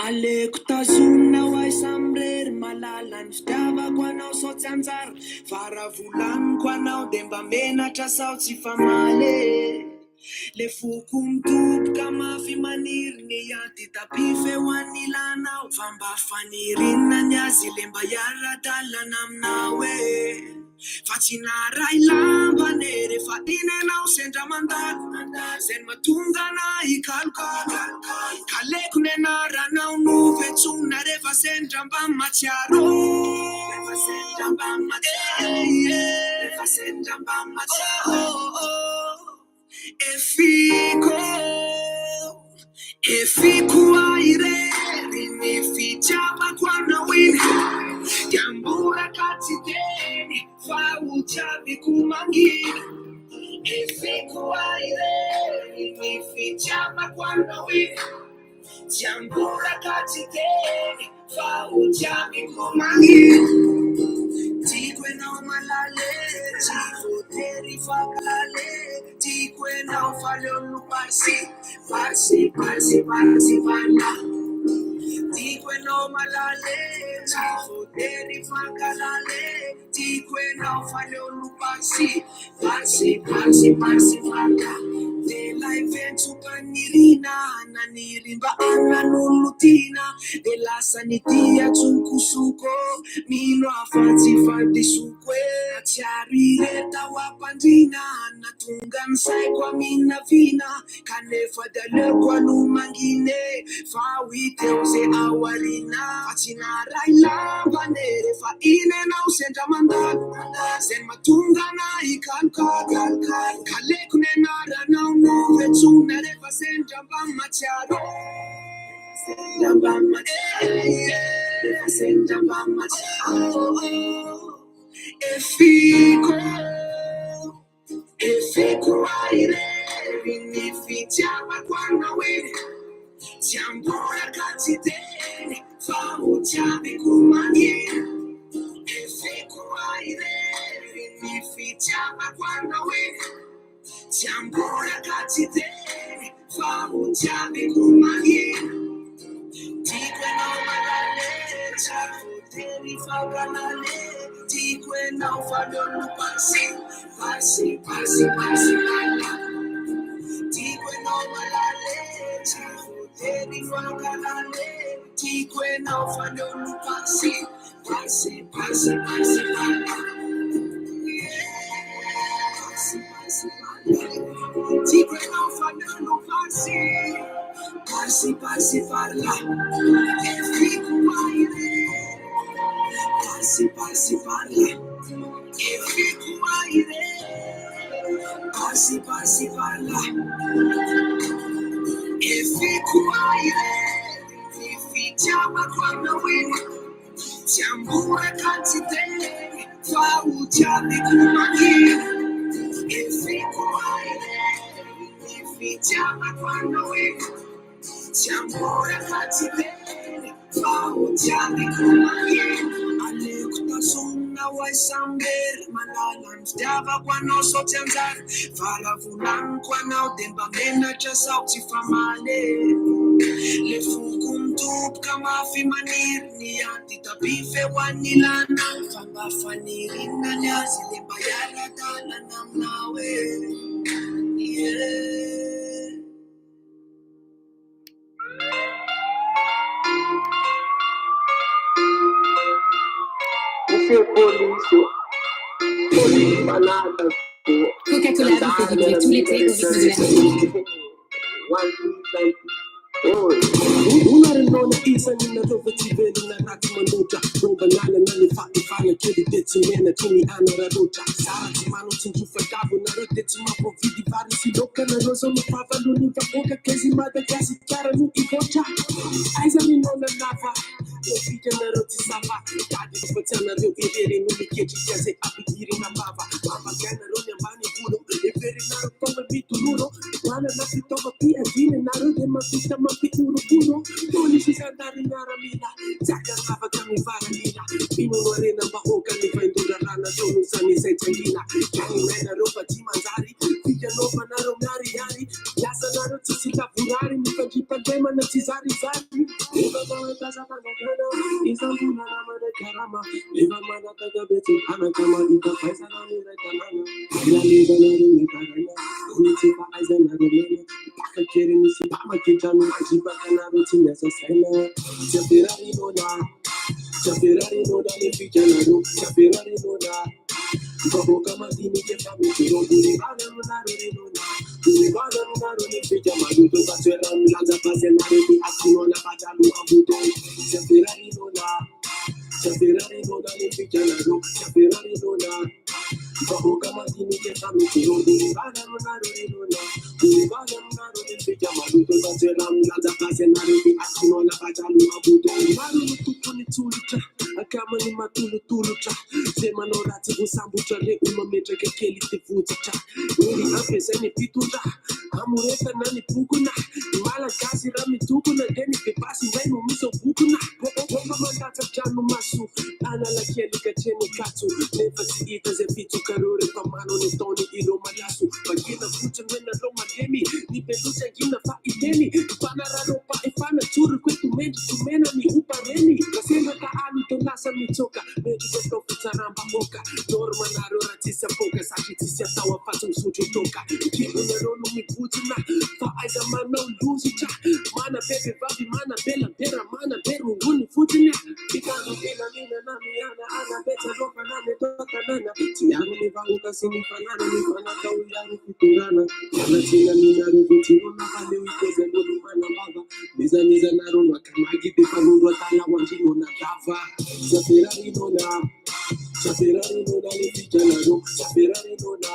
Aleoko tazomina ho ahy samirery malala ny fitiavako anao sao tsy anjara fa raha volaniko anao dia mba menatra sao tsy famaly e. Le foko mitoboka mafy maniry ny hiady tapis eo anilanao fa mba faniriana ny azy le mba hiara-dalana aminao e. Fa tsy naharay lamba anie rehefa iny ianao sendra mandalo Zay no mahatonga anah hikalokalo Kaleko ny anaranao no ventsoina rehefa sendra mba mahatsiaro Rehefa sendra mba mahatsiaro Rehefa sendra mba mahatsiaro Efiko Efiko ahy irery ny fitiavako anao iny Dia mboraka tsy teny fa ho tiaviko mangina Efiko ahy irery ny fitiavako anao iny Dia mboraka tsy teny fa ho tiaviko mangina Tiako ianao malala e, tsy voatery hifankahala e Tiako ianao fa aleo no parsi, parsi, parsi, parsi, parla Tiako ianao malala e, tsy voatery hifankahala e Tiako ianao fa aleo no parsi, parsi, parsi, parsi, parla Lehilahy ventsom-paniriana, naniry mba hanan'olo tiana Dia lasa nitia tsokosoko, mino aho fa tsy fahadisoako e Nahatsiaro irery tao am-pandriana, nahatonga ny saiko haminavina Kanefa dia aleoko aloha mangina e Fa ho hita eo ze ao aoriana Fa tsy naharay lamba anie rehefa iny ianao sendra mandalo Zay no mahatonga anah hikalokalo Kaleko ny anaranao no ventsoina rehefa sendra mba mahatsiaro Sendra mba mahatsiaro Rehefa sendra mba mahatsiaro Efiko Efeko ahy irery ny fitiavako anao iny Tsy amboraka tsy teny fa ho tiaviko mangina Efeko ahy irery ny fitiavako anao iny Tsy amboraka tsy teny fa ho tiaviko mangina Tiako ianao malala e, tsy voatery hifankahalala e Tiako ianao fa aleo no parsi, parsi, parsi, parsi, parla Tiako ianao malala e, tsy voatery hifankahalala e Tiako ianao fa aleo no parsi, parsi, parsi, parsi, parla Parsi, parsi, parla Tiako ianao fa aleo no parsi Parsi, parsi, parla Efiko ahy irery Parsi, parsi, parla Efiko ahy irery Parsi, parsi, parla Efiko ahy irery ny fitiavako anao iny Tsy amboraka tsy teny fa ho tiaviko mangina Efiko ahy irery ny fitiavako anao iny Tsy amboraka tsy teny fa ho tiaviko mangina Aleoko tazomina ho ahy samirery malala ny fitiavako anao sao tsy anjara Fa raha volaniko anao dia mba menatra sao tsy famaly e Le foko mitoboka mafy maniry ny hiady tapis eo anilanao Fa mba faniriana ny azy le mba hiara-dalana aminao e Yeah. Monsieur polisy ô, polisy manaraka Coca-Cola vous fait vibrer tout l'été au rythme de la musique. Onareo isan'ny fa tsy velona ratsy manotra Bomba nanana ny fahefana kely de tsy menatry ny anararaotra Zara tsy manao tsindrofa-davo nareo de tsy mampividy vary sy laoka nareo zao no fahavalon'ny vahoaka kaizy Madagasikara no hivoatra Aiza minona lava Ofika nareo tsy sava Tady fa tsy anareo irery no miketrika zay ampidirina am-bava Mampagainareo ny ambany volo Everinareo tonga mitoloro Manana fitaovam-piadiana nareo de mampita mampihorohoro Polisy zandary miaramila Tsy ankanavaka mivaramila Minono harena-bahoaka ny vaindohan-draranareo no zany izay tsangina Kaninay nareo fa tsy manjary Fikanovanareo miariary Fampandremana tsy zarizary. Efa mahakasa fanjakana, isam-bolana mandray karama. Efa manataka be tsy mpanaka, mahita faisana ny iray tanàna. Elanelanareo mitaraina, noho ny tsy fahaizanareo miaina. Mpaka an-keriny sy mpamaky trano, mandripaka anareo tsy miasa saina. Tsy ampiararinona, tsy ampiararinona ny fikanareo, tsy ampiararinona. Vahoaka madinika efa mijoro ambony vava aminareo ry nona. Ambony vava aminareo ny fika maloto fa tsy hoe rano milanja basy anareo ty asinona fa trano amboto. Tsy ampiararinona, tsy ampiararinona ny fikanareo, tsy ampiararinona. Vahoaka madinika efa mijoro ambony vava aminareo ry nona. Ambony vava aminareo ny fika maloto fa tsy hoe rano milanja basy anareo ty asinona fa trano amboto. Maro no tompony tsolotra, akamany matolotolotra. Zay manao ratsy voasambotra re o mametraka kely ty votsotra. Hery ampiasain'ny mpitondra amoretana ny pokona. Ny Malagasy raha mitokona dia ny be basy indray no misao-bokona. Bomba mandatsa-dranomaso, Analakely ka hatreny Ankatso. Nefa tsy hita izay fitsokareo rehefa manao ny ataony ireo malaso. Vangina fotsiny hoe nareo malemy, ny beloha tsy hangina fa hiteny. Mpanararaom-pahefana, tsoriko eto mendrika omena ny ompa reny. Raha sendra dahalo dia lasa mitsoaka, mendrika atao fitsaram-bahoaka. Norme nareo raha tsisy apoaka, satria tsisy atao afa-tsy misotro toaka. Ny kibonareo no mibontsina, fa aiza manao lozitra. Manabe vehivavy, manabe labiera, manabe rongony fotsiny. Mpitandro filaminana miana ana betsarovana ny eto an-tanàna. Tsy miaro ny vahoaka sy ny fananany fa natao hiaro fitondrana. Miala tsiny aminareo voatsirona fa aleo hikozy aloha ny manam-bava. N'iza n'iza nareo no akamagy dia fanoro adala ho an-dry Nonandava. Tsy afera ry Nona, tsy afera ry Nona ny fikanareo, tsy afera ry Nona.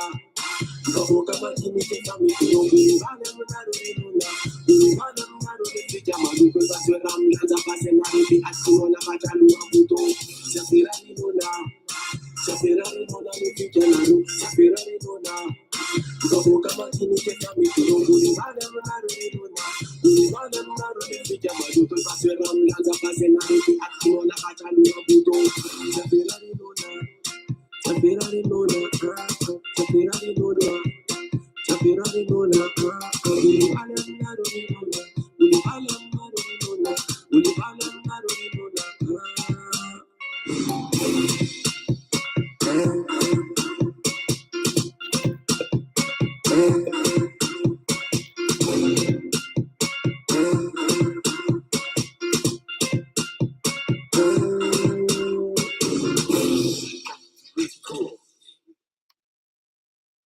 Vahoaka madinika efa mijoro ambony vany aminareo ry Nona. Ambony vany aminareo ny fika maloto fa tsy hoe raha milanja basy anareo dia asinona fa trano amboto. Tsy afera ry Nona, tsy afera ry Nona ny fikanareo, tsy afera ry Nona. Vahoaka madinika efa mijoro ambony vany aminareo ry Nona. Ambony vany aminareo ny fika maloto fa tsy hoe raha milanja basy anareo dia asinona fa trano amboto. Tsy afera ry Nona, tsy afera ry Nona, ah, ah, tsy afera ry Nona, tsy afera ry Nona, ah, ah. Ambony vany aminareo ry Nona, ambony vany aminareo ry Nona, ambony vany aminareo ry Nona, ah.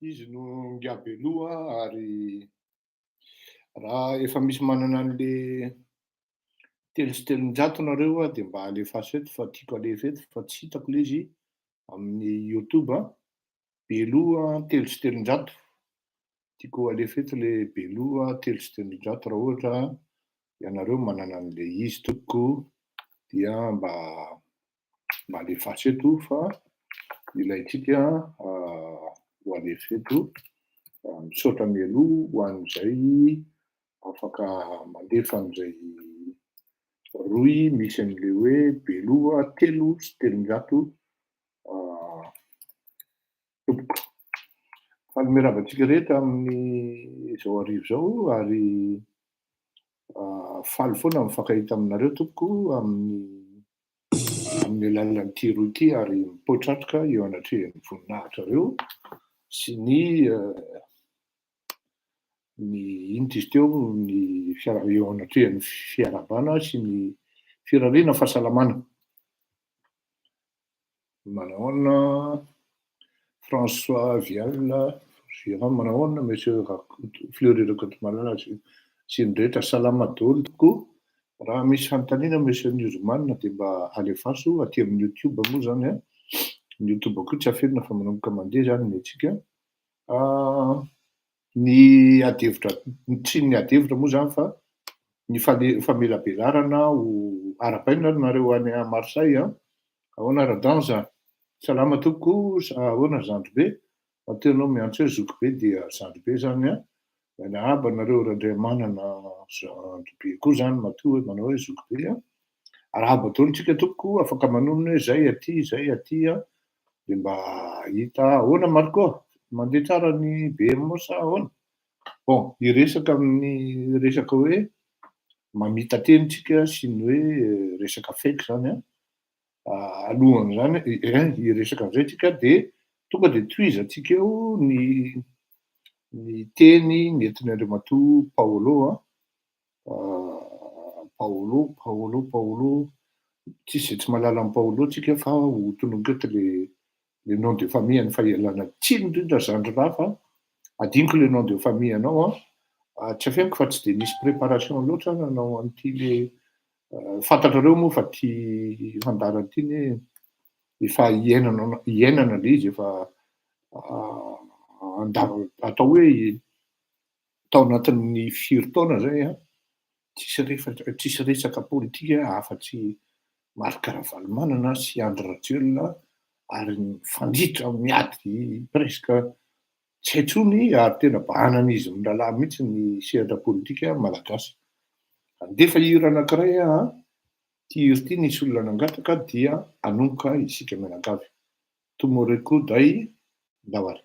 Izy no ngiabeloha ary raha efa misy manana an'le 303 nareo dia mba alefaso eto fa tiako alefa eto fa tsy hitako le izy amin'ny youtube. Beloha 303. Tiako alefa eto le Beloha 303 raha ohatra ianareo manana an'le izy tompoko dia mba mba alefaso eto fa ilaintsika ho alefa eto. Misaotra mialoha ho an'izay afaka mandefa an'izay rohy misy an'le hoe Beloha 303 tompoko. Faly miarahaba antsika rehetra amin'izao hariva izao ary faly foana mifankahita aminareo tompoko amin'ny amin'ny alalan'ity rohy ity ary mipoitratrika eo anatrehan'ny voninahitrareo sy ny ny inona izy teo ny fiara eo anatrehan'ny fiarahabana sy ny firariana fahasalamana. Manahoana François Vial, Jérôme manahoana Monsieur Rakoto, Fleury Rakotomalala sy sy ny rehetra salama daholo tokoa. Raha misy fanontaniana Monsieur Newsman dia mba alefaso aty amin'ny YouTube moa zany an. Ny YouTube koa tsy afenina fa manomboka mandeha zany ny antsika. Ny adihevitra, tsy ny adihevitra moa zany fa ny famelabelarana ho arahabaina ary nareo any Marseille an. Ahoana Radanza? Salama tompoko, ahoana zandry be? Matoa ianao miantso hoe zoky be dia zandry be zany an. Miarahaba anareo Randriamanana zandry be koa zany matoa hoe manao hoe zoky be an. Arahaba daholo tsika tompoko, afaka manonona hoe zay aty, zay aty an. Dia mba hita ahoana Marco? Mandeha tsara ny BMO sa ahoana? Bon, hiresaka amin'ny resaka hoe mamita-teny tsika sy ny hoe resaka fake zany an. Alohan'izany hiresaka an'izay tsika de tonga de tohizantsika eo ny ny teny nentin'i Andriamatoa Paolo an. Paolo, Paolo, Paolo, tsisy izay tsy mahalala an'i Paolo tsika fa ho tononiko eto le le nom de famille-ny fa ialana tsiny indrindra zandry lahy fa adinoko le nom de famille anao an. Tsy afeniko fa tsy de nisy préparation loatra nanao an'ity le fantatrareo moa fa ty fandaharana ity ny efa iainana iainana le izy efa andava atao hoe tao anatin'ny firy taona zay an, tsisy refa- tsisy resaka politika afa-tsy Marc Ravalomanana sy Andry Rajoelina ary mifandritra miady presque tsy hay intsony ary tena bahanan'izy mirahalahy mihitsy ny sehatra politika malagasy. Andefa hira anankiray aho an, ity hira ity nisy olona nangataka dia hanomboka isika mianakavy. Tomoreko dai ndao ary.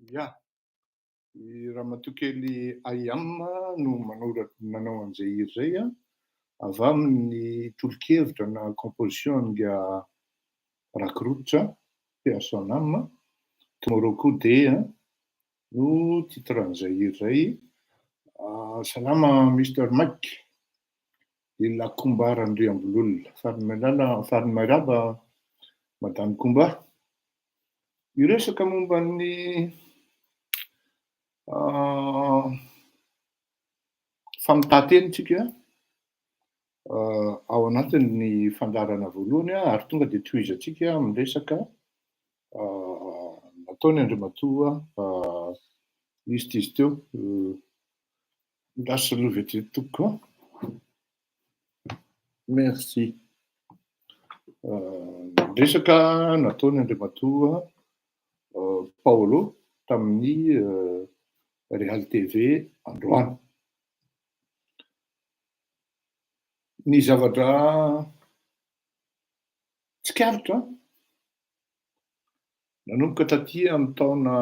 Ya, i ramatoa kely Ayam no manora- nanao an'izay hira izay an, avy amin'ny tolo-kevitra na composition an'ingahy Rakirototra, paix à son âme, Tomorrow Day no titre an'izay hira izay. Salama Mister Mike, Lehilahy Komba Randriambololona, faly mialala, faly miarahaba Madame Komba. Hiresaka momba ny famitahan-teny tsika ao anatin'ny fandaharana voalohany ary tonga dia tohizantsika amin'ny resaka. nataony Andriamatoa izy ity izy teo, lasa aloha vetivety tompoko an. Merci. Resaka nataony Andriamatoa Paolo tamin'ny Real TV androany. Ny zavatra tsikaritra nanomboka taty amin'ny taona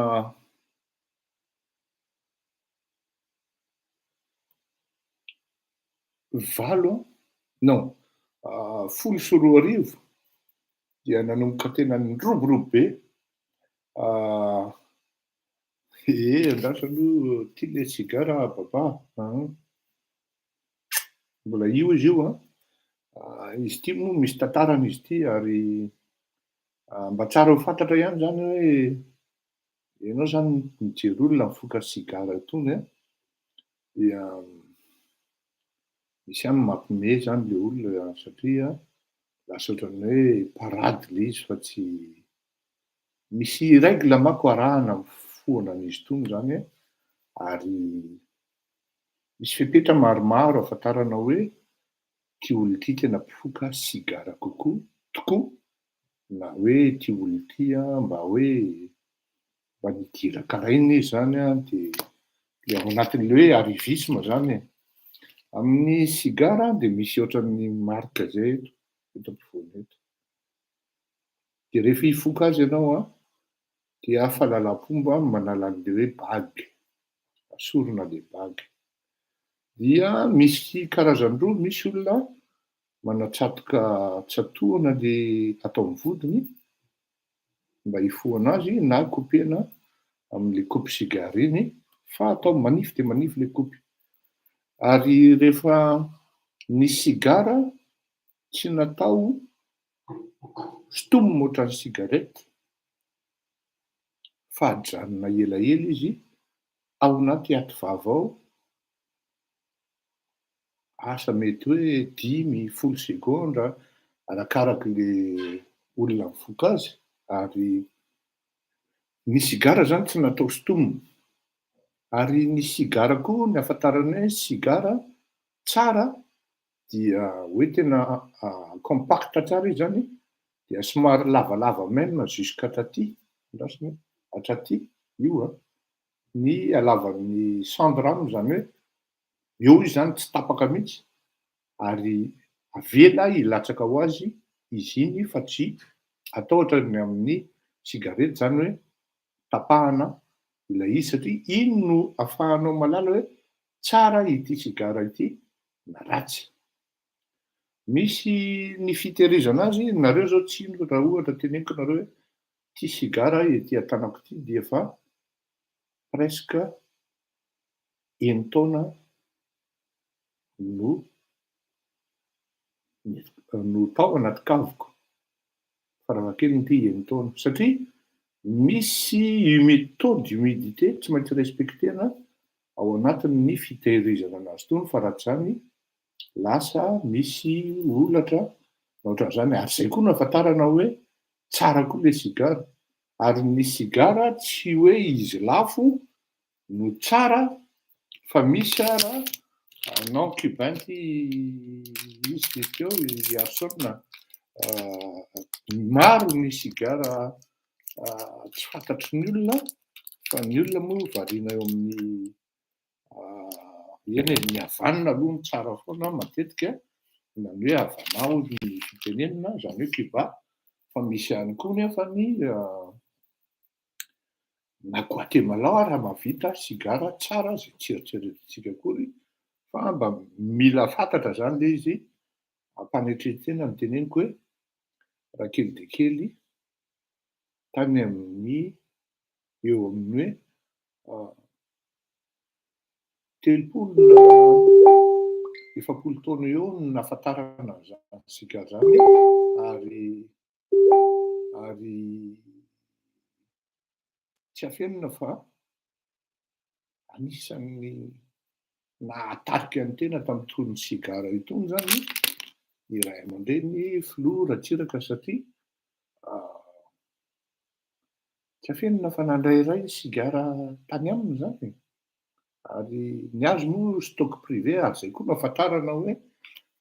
valo non 2010 dia nanomboka tena niroborobo be ee andraso aloha ty le sigara baba an, mbola io izy io an, izy ity moa misy tantarany izy ity ary mba tsara ho fantatra ihany zany hoe ianao zany mijery olona mifoka sigara itony an, dia misy ihany mampiomehy zany le olona satria lasa ohatran'ny hoe parade le izy fa tsy misy règle manko arahana amin'ny fifohana an'izy itony zany an, ary misy fepetra maromaro ahafantarana hoe ity olona ity tena mpifoka sigara kokoa tokoa na hoe ity olona ity an mba hoe mba nidiran-karaina izy zany an, dia le ao anatin'le hoe arrivisme zany e. Amin'ny sigara dia misy ohatran'ny marque zay eto, eto ampovoany eto. Dia rehefa hifoka azy ianao an, dia fahalalam-pomba manala an'le hoe bague, asorina le bague. Dia misy karazany roa, misy olona manatsatoka tsatohana le atao amin'ny vodiny mba hifohana azy na couper-na amin'le coupe sigara iny fa atao manify dia manify le coupe. Ary rehefa ny sigara tsy natao sintomina ohatran'ny cigarette fa ajanona elaela izy ao anaty aty vava ao, asa mety hoe 5, 10 segondra arakaraky le olona mifoka azy, ary ny sigara zany tsy natao sintomina, ary ny sigara koa ny ahafantarana hoe sigara tsara dia hoe tena compact tsara izy zany dia somary lavalava même jusqu'à taty, andrasana hatraty io an, ny halavan'ny cendre aminy zany hoe eo izy zany tsy tapaka mihitsy ary avela hilatsaka ho azy izy iny fa tsy atao ohatran'ny amin'ny cigarette zany hoe tapahana ilay izy satria iny no ahafahanao mahalala hoe tsara ity sigara ity na ratsy. Misy ny fitehirizana azy, nareo zao tsy hino raha ohatra teneniko nareo hoe ity sigara ety an-tanako ity dia efa presque enin-taona no no tao anaty kaviko, farafahakeliny ity enin-taona satria misy humi- taux d'humidité tsy maintsy respecter-na ao anatin'ny fitehirizana anazy itony fa raha tsy izany lasa misy holatra na ohatran'izany, ary izay koa no ahafantarana hoe tsara koa ilay sigara, ary ny sigara tsy hoe izy lafo no tsara fa misy ara non cubain ty izy ty teo i Arson, maro ny sigara tsy fantatry ny olona fa ny olona moa variana eo amin'ny eny e, ny havanana aloha no tsara foana matetika na ny hoe Havana hoy ny fitenenana, izany hoe Cuba, fa misy ihany koa nefa ny na Guatemala ary mahavita sigara tsara izay tsy eritreretintsika akory fa mba mila fantatra izany ilay izy, ampanetren-tena no teneniko hoe raha kely dia kely tany amin'ny eo amin'ny hoe 30 na 40 taona eo no nahafantarana an'izany sigara izany ary ary tsy afenina fa anisan'ny nahatarika ny tena tamin'itony sigara itony izany ny ray aman-dreny filoha Ratsiraka satria. Tsy afenina fa nandray iray sigara tany aminy zany e. Ary ny azy moa stock privé, ary zay koa no ahafantarana hoe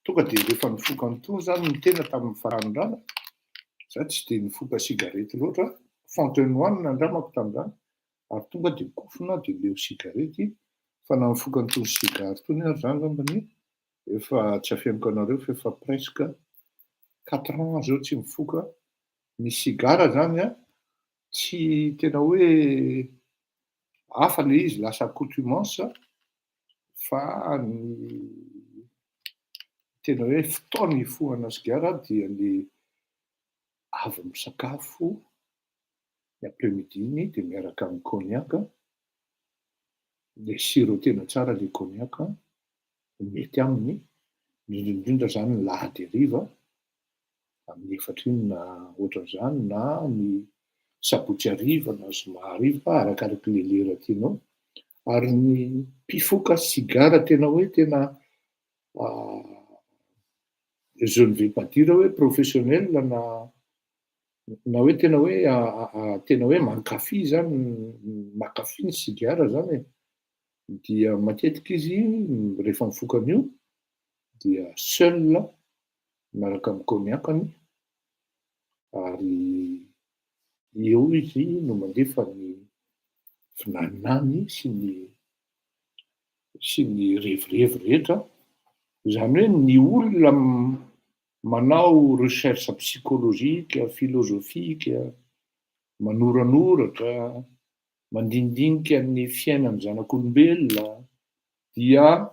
tonga de rehefa nifoka an'itony zany ny tena tamin'ny fahanorana. Za tsy de nifoka cigarette loatra, Fontenoy no nandramako tamin'izany, ary tonga de kofona de leo cigarette. Fa na nifoka an'itony sigara itony ary za angambany efa tsy afeniko anareo fa efa presque 4 ans zao tsy mifoka ny sigara zany a. Tsy tena hoe hafa le izy, lasa accoutumance, fa ny tena hoe fotoana ifohana sigara dia le avy misakafo ny après-midi iny, de miaraka amy cognac, le sirop tena tsara le cognac mety aminy indrindrindrindra zany ny lahady hariva amin'ny 4 iny na ohatran'izany, na ny sabotsy hariva na zoma hariva, arakaraky le lera tianao. Ary ny mpifoka sigara tena hoe tena, je ne vais pas dire hoe professionnel na hoe tena hoe mankafy zany, mankafy ny sigara zany e, dia matetika izy rehefa mifoka an'io dia seul miaraka amy cognac-ny, ary eo izy no mandefa ny finaninany sy ny revirevy rehetra zany. Hoe ny olona manao recherche psychologique, philosophique, manoranoratra, mandinidinika ny fiainany zanak'olombelona dia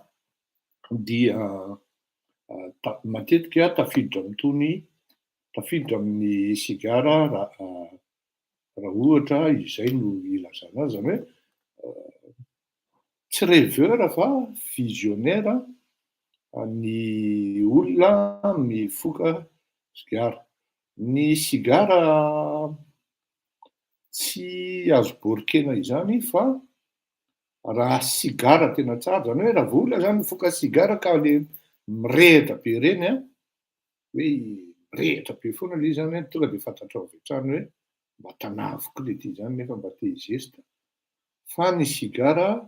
matetika tafiditra am'itony, tafiditra amin'ny sigara, raha ohatra izay no ilazana azy zany, hoe tsy rêveur fa visionnaire ny olona mifoka sigara. Ny sigara tsy azo borokena izany, fa raha sigara tena tsara zany, hoe raha vo olona zany mifoka sigara ka le mirehitra be reny a, hoe mirehitra be foana le izy zany hoe tonga de fantatrao avy hatrany hoe mba tanaviko le ty zany, nefa mba te hizesta. Fa ny sigara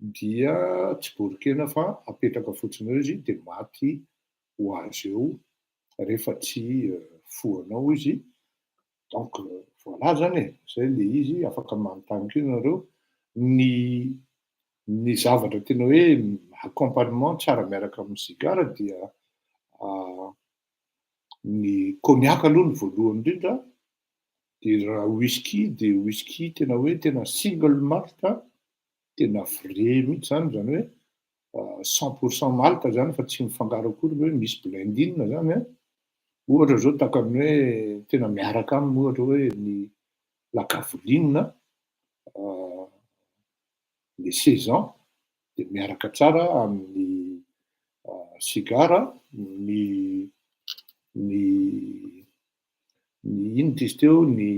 dia tsy borokena fa apetraka fotsiny eo izy, de maty ho azy eo rehefa tsy fohanao izy. Donc voilà zany e, zay le izy. Afaka manontany koa nareo ny zavatra tena hoe accompagnement tsara miaraka amin'ny sigara, dia ny cognac aloha ny voalohany indrindra, de raha whisky de whisky tena hoe tena single malt, tena vrai mihitsy zany hoe 100 % malt zany, fa tsy mifangaro akory hoe misy blending zany a. Ohatra zao tahaka ny hoe tena miaraka aminy, ohatra hoe ny Lagavulin le 16 ans de miaraka tsara amin'ny sigara. Ny ino ty izy teo, ny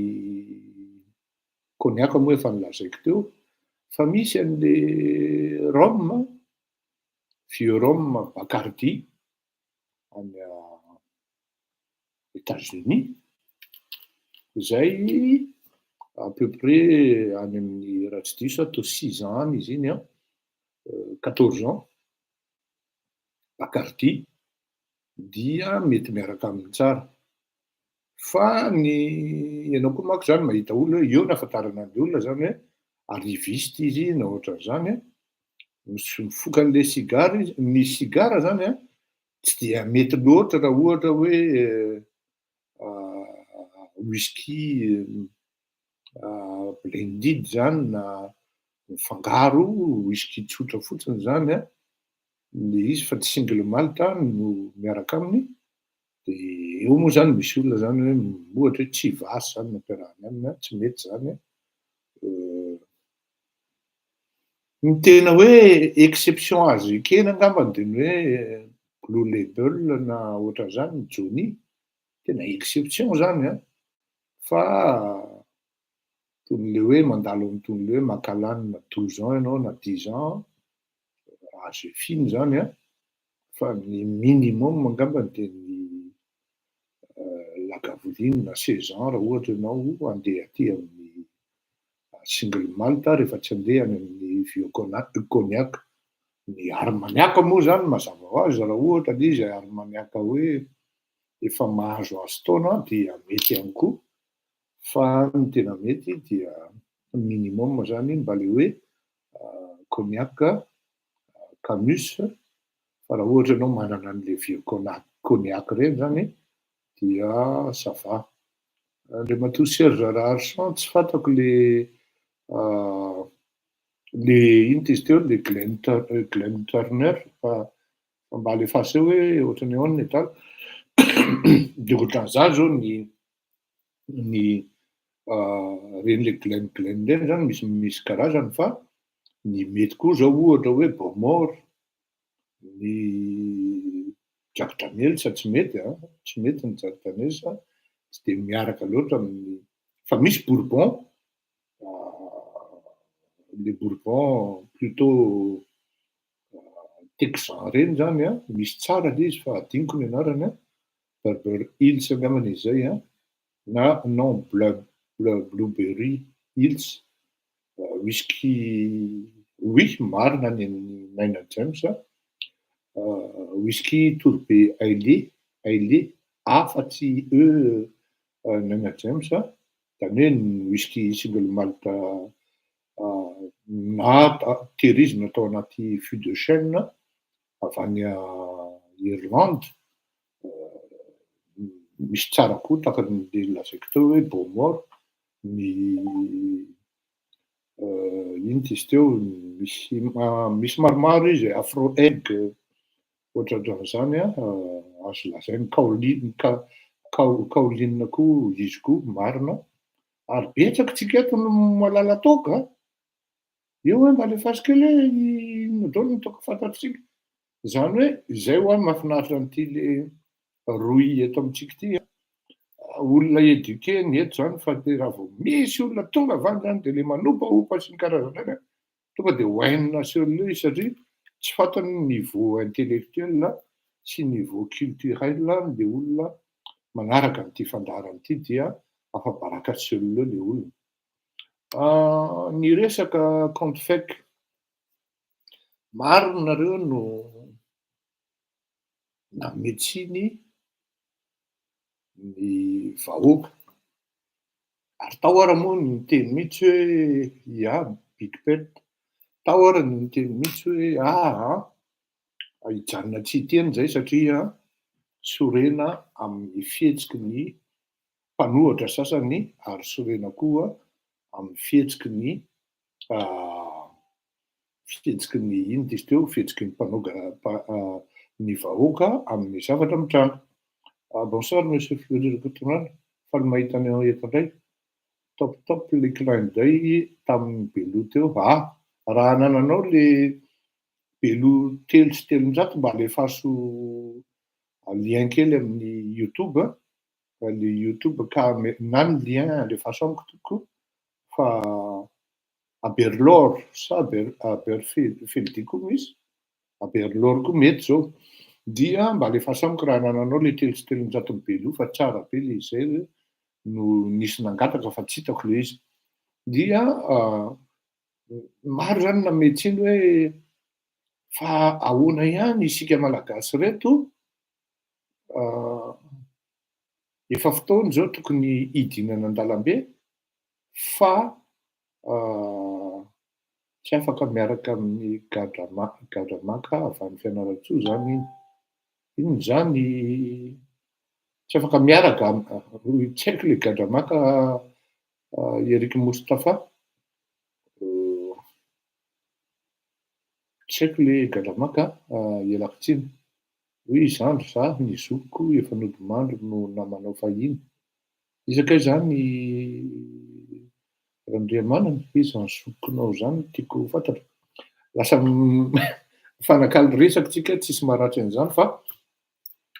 cognac moa efa nolazaiko teo, fa misy an'le rhum, vieux rhum Bacardi any États-Unis zay, à peu près any amin'ny, raha tsy diso aho, to 6 ans any izy iny a, 14 ans Bacardi dia mety miaraka aminy tsara. Fa ny ianao koa manko zany mahita olona hoe eo ny ahafantarana an'le olona zany, hoe arriviste izy na ohatran'izany a, misy mifoka an'le sigara izy. Ny sigara zany a tsy dia mety loatra raha ohatra hoe whisky blended zany na mifangaro whisky tsotra fotsiny zany a le izy, fa tsy single malt no miaraka aminy. De eo moa zany misy olona zany hoe ohatra hoe Chivas zany no ampiarahany aminy a, tsy mety zany a. Ny tena hoe exception azo ekena angambany de ny hoe Blue Label na ohatran'izany, ny Johnny, tena exception zany a. Fa toy n'le hoe mandalo am'tony le hoe Macallan 12 ans ianao na 10 ans, azo efiny zany a. Fa ny minimum angambany de ny Lagavulin 16 ans, raha ohatra ianao andeha aty amin'ny single malt rehefa tsy andeha any amin'ny vieux cognac. Ny armagnac moa zany mazava ho azy, raha ohatra le izy armagnac hoe efa mahazo azo taona dia mety ihany koa, fa ny tena mety dia minimum zany mba le hoe cognac Camus. Fa raha ohatra ianao manana an'le vieux cognac reny zany dia ça va. Andriamatoa Serge Raharison, tsy fantako le ino ty izy teo, le Glen Turner, fa mba alefaso eo hoe ohatrany ahoana ny adala. De ohatran'izany zao ny reny le Glen reny zany misy karazany, fa ny mety koa zao ohatra hoe Bowmore, ny Jack Daniels tsy mety a, tsy mety ny Jack Daniels, tsy de miaraka loatra amin'ny, fa misy bourbon, le bourbon plutôt texan reny zany a, misy tsara le izy fa adinoko ny anarany a, Barber Hills angambany izy zay a, na non, Blueberry Hills whisky. Oui, marina ny Naina James, whisky Tourbe Islay, Islay A fa tsy E, Naina James, zany hoe ny whisky single malt na tehirizina atao anaty fût de chêne avy any Irlande. Misy tsara koa tahaka ny lazaiko teo hoe Bowmore, ny ino ty izy teo, misy maromaro izy, Ardbeg, ohatrohatran'izany a, azo lazainy Carolina Carolina koa izy koa marina. Ary betsaka tsika eto no mahalala toaka eo hoe mba alefaso kely hoe inona daholo ny toaka fantatsika zany. Hoe zay ho any mahafinaritra an'ity le roy eto amitsika ity a, olona éduqué ny eto zany, fa de raha vao misy olona tonga avy any zany de le manompaompa sy ny karazana reny tonga de hoainina seul izy, satria tsy fantany niveau intellectuel sy niveau culturel le olona manaraka an'ity fandaharana ity, dia afa-baraka seul le olona. Ny resaka compte fake, maro nareo no nametsiny ny vahoaka, ary tao ara moa ny niteny mihitsy hoe ia big pet, tao ara ny niteny mihitsy hoe aa hijanona tsy hiteny zay satria sorena amin'ny fihetsiky ny mpanohitra sasany, ary sorena koa amin'ny fihetsiky ny ino ty izy teo, fihetsiky ny mpanao ny vahoaka amin'ny zavatra mitranga. Bonsoir monsieur Fleury Rakotomanga, faly mahita anao eto indray. Top top le clin d'œil tamin'ny Belo teo. Ah, raha anananao le Belo 303 mba alefaso lien kely amin'ny YouTube, le YouTube ka na ny lien alefaso amiko toko fa Aberlour sa Aberfeldy koa, misy Aberlour koa mety zao, dia mba alefaso amiko raha anananao le 303 ny Belo fa tsara be le izay no nisy nangataka fa tsy hitako le izy. Dia maro zany nametsiny hoe fa ahoana ihany isika malagasy reto, efa fotoana zao tokony hidinana an-dalambe fa tsy afaka miaraka amin'ny gadramaka avy any Fianarantsoa zany iny. Inona zany tsy afaka miaraka, tsy haiko le gadramaka Eric Moustapha, tsy haiko le gadramaka, ialako tsiny. Hoy zandry za ny zokiko efa nodimandry no namanao fahiny. Iza kay zany Randriamanana? Iza ny zokinao zany tiako ho fantatra. Lasa mifanakalo resaky tsika, tsisy maharatsy an'izany, fa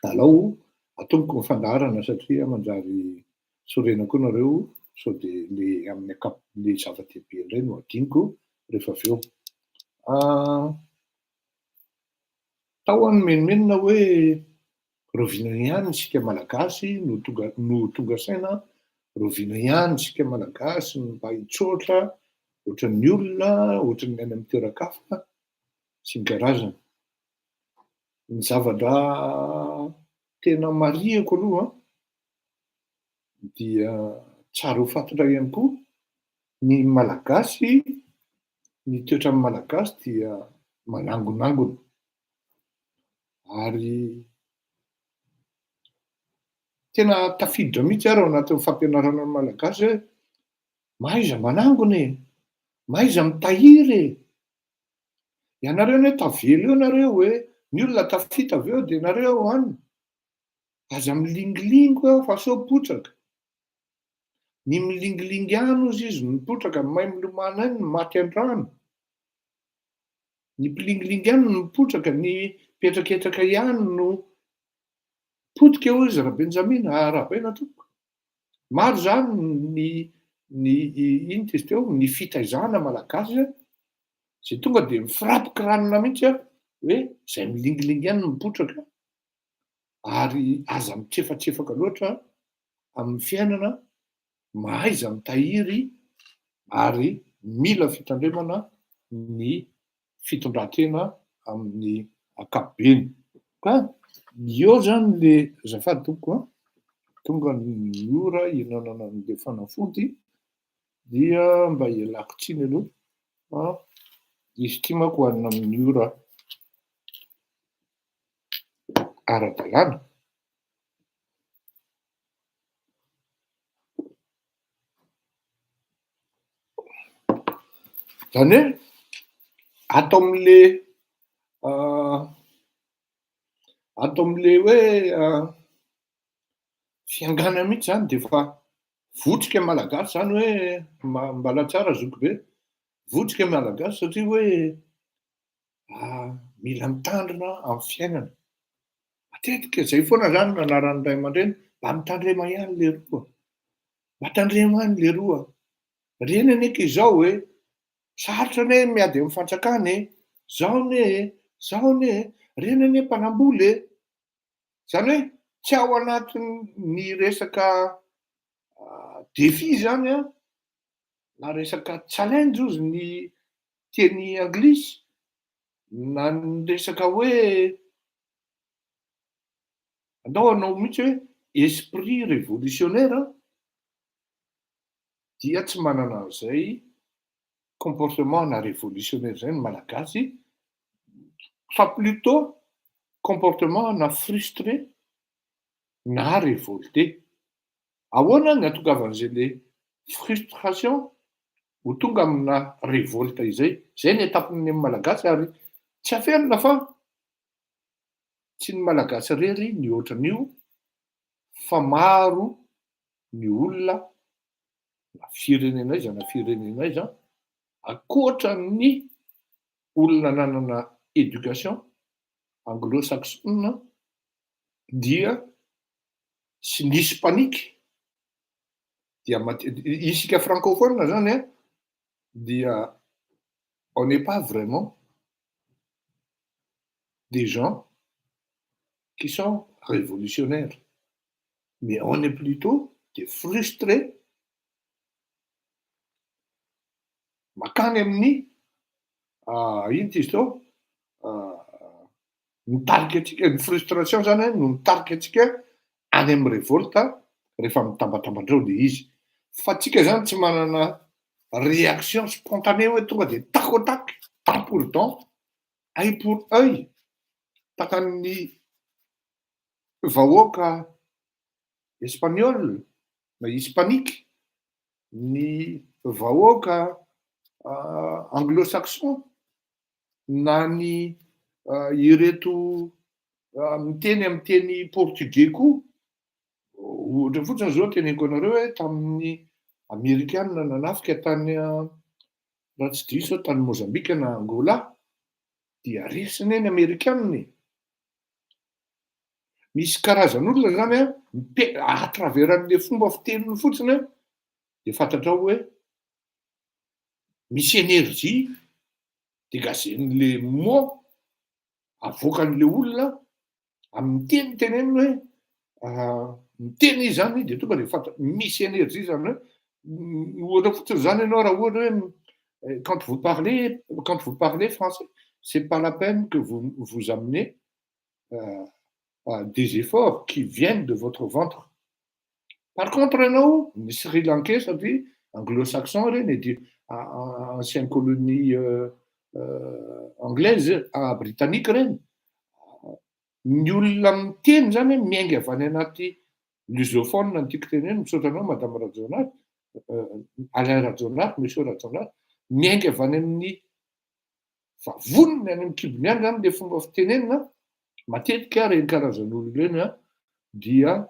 alao atomboko ny fandaharana satria manjary sorena koa nareo sao de le amin'ny le zava-dehibe indray no adiniko rehefa avy eo. Tao aho nimenomenona hoe rahoviana ihany isika malagasy no tonga saina, rahoviana ihany isika malagasy no mba hitsotra. ohatran'ny olona, ohatran'ny any amin'ny toeran-kafa sy ny karazany. Ny zavatra tena marihiko aloha dia tsara ho fantatra ihany koa ny Malagasy, ny toetran'ny Malagasy dia manangonangona ary tena tafiditra mihitsy ary ao anatin'ny fampianarana ny Malagasy hoe mahaiza manangona e, mahaiza mitahiry e. Ianareo anie tavela eo nareo e, ny olona tafita avy eo dia nareo an, aza milingilingy eo fa sao potraka. Ny milingilingy any ozy izy no mipotraka, ny mahay milomano any no maty an-drano. Ny mpilingilingy any no mipotraka, ny mpihetraketraka ihany no potika hoy izy Rabenjamina, arahabaina tompoko. Maro zany ny ny inona izy teo, ny fitaizana malagasy zay tonga de mifrapy kiranina mihitsy hoe zay milingilingy ihany no mipotraka ary aza mitsefatsefaka loatra amin'ny fiainana, mahaiza mitahiry ary mila fitandremana ny fitondran-tena amin'ny ankapobeny. Ka eo zany le azafady tompoko a, tonga ny ora hihinanana an'le fanafody dia mba ialako tsiny aloha fa izy ity manko hohanina amin'ny ora ara-dalàna. Zany hoe ato am'le ato am'le hoe fiangana mihitsy zany de efa votrika malagasy zany hoe mbala tsara zoky be, votrika malagasy satria hoe mila mitandrina amin'ny fiainana. Matetika zay foana zany no anaran'ny ray aman-dreny, mba mitandrema ihany leroa, mba tandremo ihany leroa. Reny anie ka izao e, sarotra anie miady amin'ny fanjakana e, zao anie e, zao anie e, reny anie mpanambola e. Zany hoe tsy ao anatin'ny resaka défi zany an, na resaka challenge ozy ny teny anglisy, na ny resaka hoe andao hanao mihitsy hoe esprit révolutionnaire dia tsy manana an'izay comportement na révolutionnaire zay ny malagasy fa plutôt comportement na frustré na révolté. Ahoana ny hatongavan'izay le frustration ho tonga amina révolte izay? Zay ny étape-n'ny malagasy ary tsy afenina fa tsy ny malagasy irery ny ohatran'io fa maro ny olona na firenena aiza na firenena aiza ankoatran'ny olona nanana éducation anglo-saxonne dia sy ny hispanique dia isika francophone zany an dia on n'est pas vraiment des gens qui sont révolutionnaires mais on est plutôt des frustrés makany amin'ny ino ty izy teo mitarika antsika ny frustration zany no mitarika antsika any amin'ny révolte rehefa mitambatambatra eo le izy fa tsika zany tsy manana réaction spontanée hoe tonga de tac au tac, dent pour dent, œil pour œil takan'ny vahoaka espagnol na hispanique, ny vahoaka anglo-saxon na ny ireto miteny amin'ny teny portugais koa, ohatra fotsiny zao teneniko anareo hoe tamin'ny amerikana nanafika tany raha tsy diso aho tany Mozambika na Angola dia resy anie ny amerikana e. Misy karazan'olona zany an, mipe- à travers an'le fomba fiteniny fotsiny an, de fantatrao hoe misy énergie dégager-n'le mot avoakan'le olona amin'ny teny teneniny hoe miteny izy zany de tonga de fanta- misy énergie zany hoe ohatra fotsiny zany ianao raha ohatra hoe Quand vous parlez, quand vous parlez français, c'est pas la peine que vous vous amenez des efforts qui viennent de votre ventre. Par contre ianao, ny Sri Lankais satria anglo-saxon ireny dia ancienne colonie anglaise, britannique ireny, ny olona miteny zany hoe miainga avy any anaty lusophone no tiako tenenina, misaotra anao madame Rajaonary, Alain Rajaonary, monsieur Rajaonary, miainga avy any amin'ny vavoniny any amin'ny kibony any zany le fomba fitenenana, matetika ireny karazan'olona ireny an dia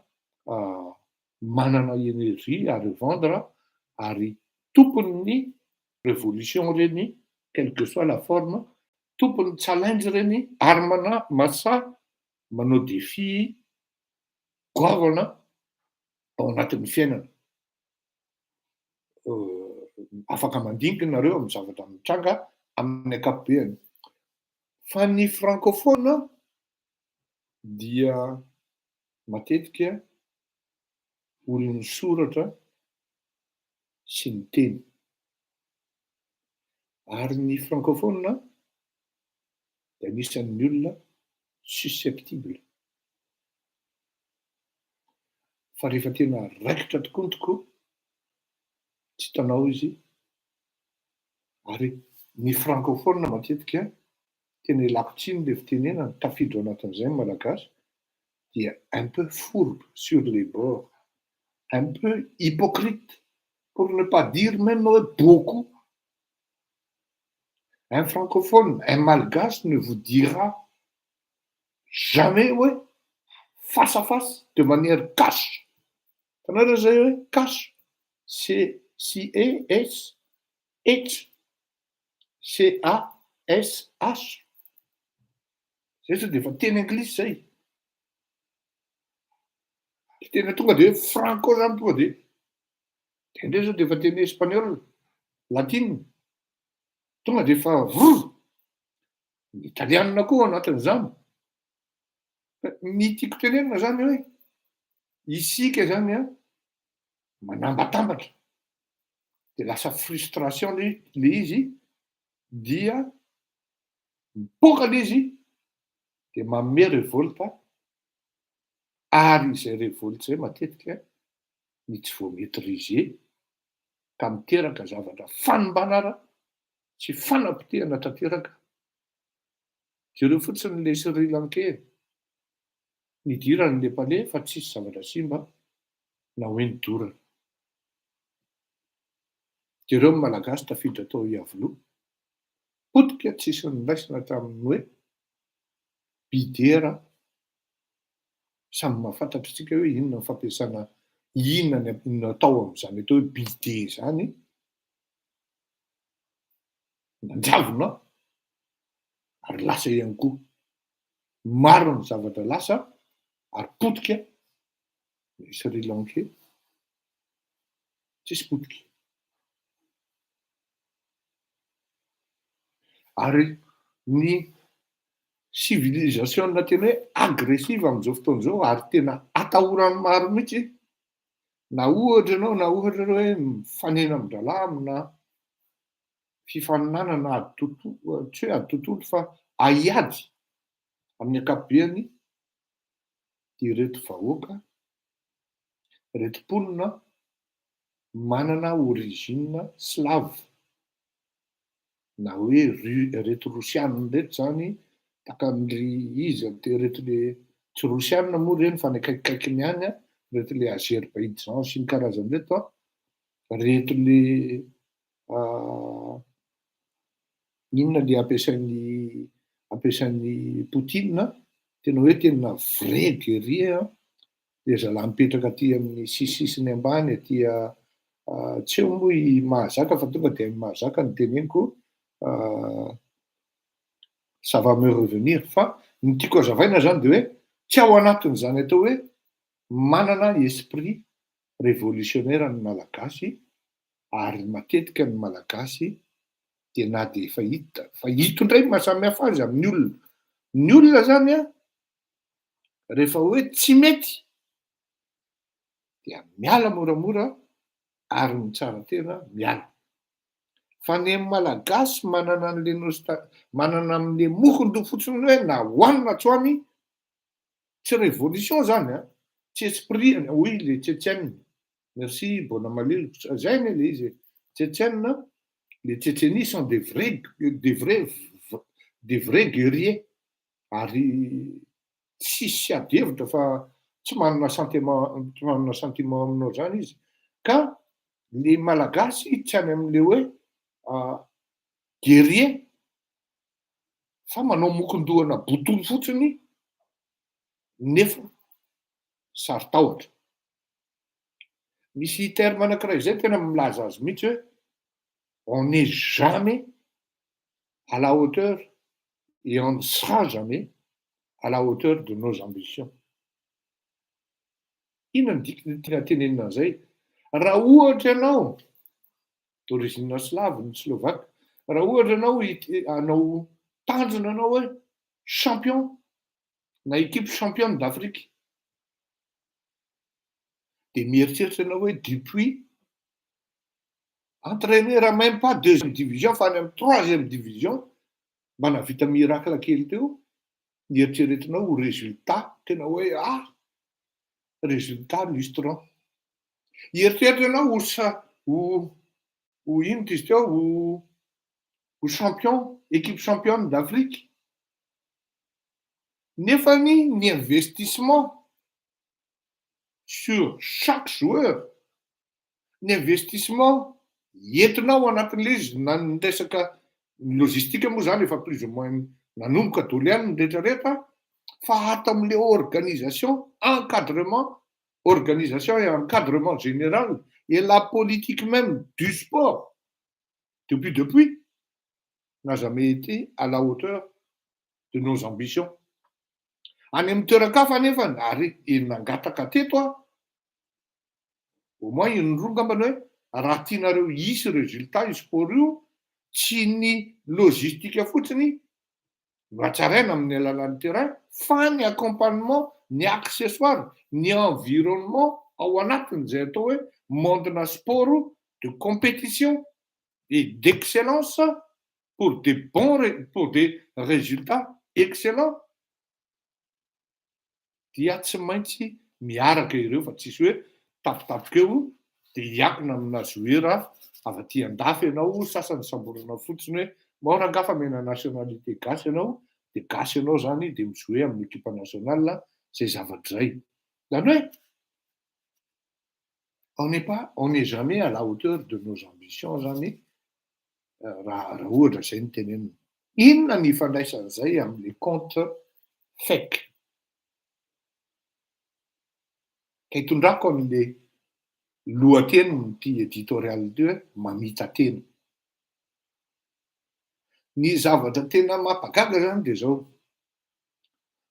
manana énergie à revendre ary tompon'ny révolution ireny, quelle que soit la forme, tompon'ny challenge ireny ary mana masahy manao défi goavana ao anatin'ny fiainana. Afaka mandinika nareo amin'ny zavatra mitranga amin'ny ankapobeany. Fa ny francophone dia matetika olon'ny soratra sy ny teny. Ary ny francophone dia anisan'ny olona susceptible. Fa rehefa tena raikitra tokoa ny tokoa, tsy hitanao izy. Ary ny francophone matetika, tena ialako tsiny le fitenenana, tafiditra ao anatin'izay ny malagasy, dia un peu fourbe sur les bords, un peu hypocrite, pour ne pas dire même hoe beaucoup. Un francophone, un malgache ne vous dira jamais hoe face à face, de manière cash. Hitanareo zay hoe cash, C C E S H, C A S H. Zay sao de efa teny anglisy zay. De tena tonga de hoe franco zany tonga de de ndreo zao de efa teny espagnol, latine, tonga de efa vrr. Ny italianina koa ao anatin'izany. Ny tiako tenenina zany hoe isika zany an manambatambatra de lasa frustration le le izy dia mipoaka le izy de manome révolte, ary izay révolte zay matetika ny tsy voa maîtriser ka miteraka zavatra fanimbana sy fanapotehana tanteraka. Jereo fotsiny le Sri Lankais nidirany le palais fa tsisy zavatra simba na hoe nidorana. Jereo ny malagasy tafiditra tao Iavoloha, potika tsisy niraisina hatramin'ny hoe bidera. Samy mahafantatra antsika hoe inona ny fampiasana, inona ny natao amin'izany atao hoe bide zany, nanjavona ary lasa ihany koa. Maro ny zavatra lasa ary potika ny Sri Lankais tsisy potika. Ary ny civilisation tena hoe agressive amin'izao fotoana izao ary tena atahoran'ny maro mihitsy, na ohatra ianao na ohatra ianao hoe mifanena amin-drahalahy amina fifaninanana ady tontolo, tsy hoe ady tontolo fa haiady amin'ny ankapobeany, dia ireto vahoaka, ireto mponina manana origine slave, na hoe ireto rosianina ireto zany, tahaka an-dry iza ireto le, tsy rosianina moa ireny fa ny akaikikaikiny ihany an, ireto le Azerbaïdjan sy ny karazany ireto an, ireto le inona le ampiasain'i ampiasain'i Poutine, tena hoe tena vrai guerrier an, le zalahy mipetraka aty amin'ny sisisisiny ambany aty tsy eo moa i Mahazaka fa tonga de Mahazaka no teneniko, ça va me revenir, fa ny tiako hazavaina zany de hoe tsy ao anatin'izany atao hoe manana esprit révolutionnaire ny malagasy, ary matetika ny malagasy dia na dia efa hita fa ito indray ny mahasamihafa azy amin'ny olona, ny olona zany an rehefa hoe tsy mety dia miala moramora ary ny tsara tena miala, Fa ny Malagasy manana an'le nostal- manana an'le mokon-doha fotsiny hoe na ho any na tsy ho any, tsy révolution zany an, tsy esprit, oui les Tchétchènes, merci Bona Malilo, zay anie le izy e, Tchétchènes, les Tchétchénies sont des vrais des vrais des vrais guerriers ary tsisy ady hevitra fa tsy manana sentiment, tsy manana sentiment aminao zany izy. Ka ny Malagasy tsy any am'le hoe guerrier fa manao mokon-dohana botolo fotsiny nefa saro-tahotra. Misy terme anankiray zay tena milaza azy mihitsy hoe on n'est jamais à la hauteur et on ne sera jamais à la hauteur de nos ambitions. Inona ny dikany tiana tenenina an'izay? Raha ohatra ianao d'origine slave ny Slovaque, raha ohatra ianao hanao tanjona anao hoe champion na équipe championne d'Afrique, de mieritreritra ianao hoe depuis entraîneur même pas deuxième division fa any amy troisième division mba nahavita miracle kely teo, nieritreretinao ho résultat tena hoe résultat lustrant. Hieritreritra ianao ho sa ho ho ino ty izy teo, ho champion, équipe championne d'Afrique, nefany ny investissement sur chaque joueur, ny investissement entinao anatin'le izy, na ny resaka logistique moa zany efa plus ou moins nanomboka daholo ihany ny rehetrarehetra, fa ato am'le organisation, encadrement, organisation et encadrement général et la politique même du sport depuis n'a jamais été à la hauteur de nos ambitions. Any amy toeran-kafa nefany ary nangataka teto a au moins indroa angambany hoe raha tianareo hisy résultat io sport io, tsy ny logistique fotsiny no atsaraina amin'ny alalan'ny terrain fa ny accompagnement, ny accessoire, ny environnement ao anatin'izay atao hoe monde-na sport de compétition et d'excellence pour des bons pour des résultats excellents, dia tsy maintsy miaraka ireo fa tsisy hoe tapitapoka eo de hiakina amina joueur avy aty andafy ianao, sasany samborana fotsiny hoe mao rangafa mena nationalité gasy ianao de gasy ianao zany de mi-jouer amin'ny équipe nationale zay zavatra zay. Zany hoe on n'est pas on n'est jamais à la hauteur de nos ambitions zany raha ohatra zay ny tenenina. Inona ny ifandraisan'izay am'le compte fake ka hitondrako an'le lohateniny ty éditorial ty hoe mamita-tena? Ny zavatra tena mampagaga zany de zao,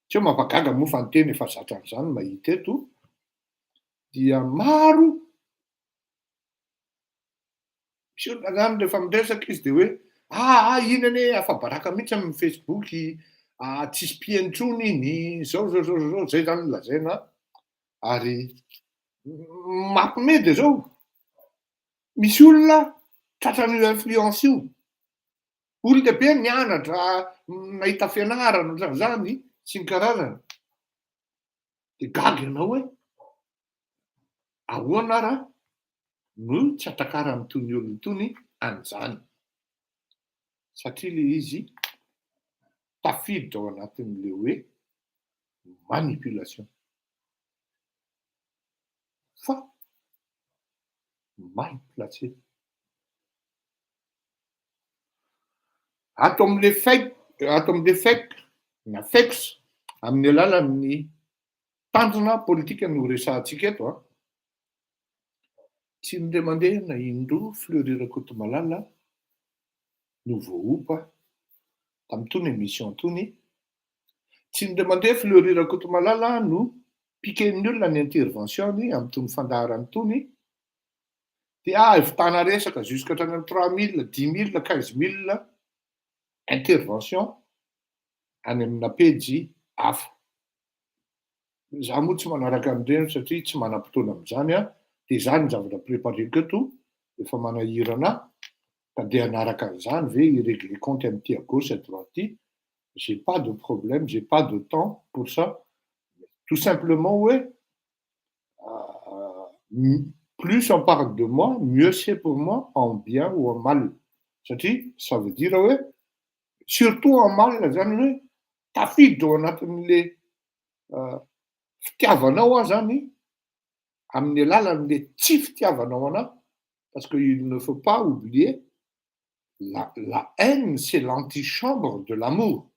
tsy hoe mampagaga moa fa ny tena efa zatra an'izany mahita eto, dia maro misy olona zany rehefa miresaka izy de hoe iny anie afa-baraka mihitsy amin'ny Facebook, tsisy mpiheno intsony iny zao zao zao zao zay zany no lazaina. Ary mampime de zao, misy olona tratran'io influence io, olo lehibe nianatra, nahita fianarana ohatran'izany sy ny karazany, de gaga ianao hoe ahoana raha no tsy atakarany toy ny olona tony an'izany, satria le izy tafiditra ao anatin'le hoe manipulation fa mal placé. Ato am'le fake, ato am'le fake na fakes amin'ny alalan'ny tanjona politika no resahantsika eto a. Tsy indray mandeha na indroa Fleury Rakotomalala no voaompa tamin'itony émission itony. Tsy indray mandeha Fleury Rakotomalala no piquen'ny olona ny intervention-ny amin'itony fandaharana itony, dia ahavitana resaka jusqu'à hatrany amin'ny 3000, 10 000, 15 000 intervention any amina pejy hafa. Za moa tsy manaraka an'ireny satria tsy manam-potoana amin'izany a, de zany ny zavatra prépareko eto efa manahirana ahy. Ka de hanaraka an'izany ve, hi-régler compte amin'ity à gauche à droite ity? J'ai pas de problème, j'ai pas de temps pour ça. Tout simplement hoe plus on parle de moi, mieux c'est pour moi, en bien ou en mal. Satria ça veut dire hoe surtout en mal zany hoe tafiditra ao anatin'le fitiavanao aho zany amin'ny alalan'le tsy fitiavanao anahy, parce que il ne faut pas oublier la haine, c'est l'antichambre de l'amour.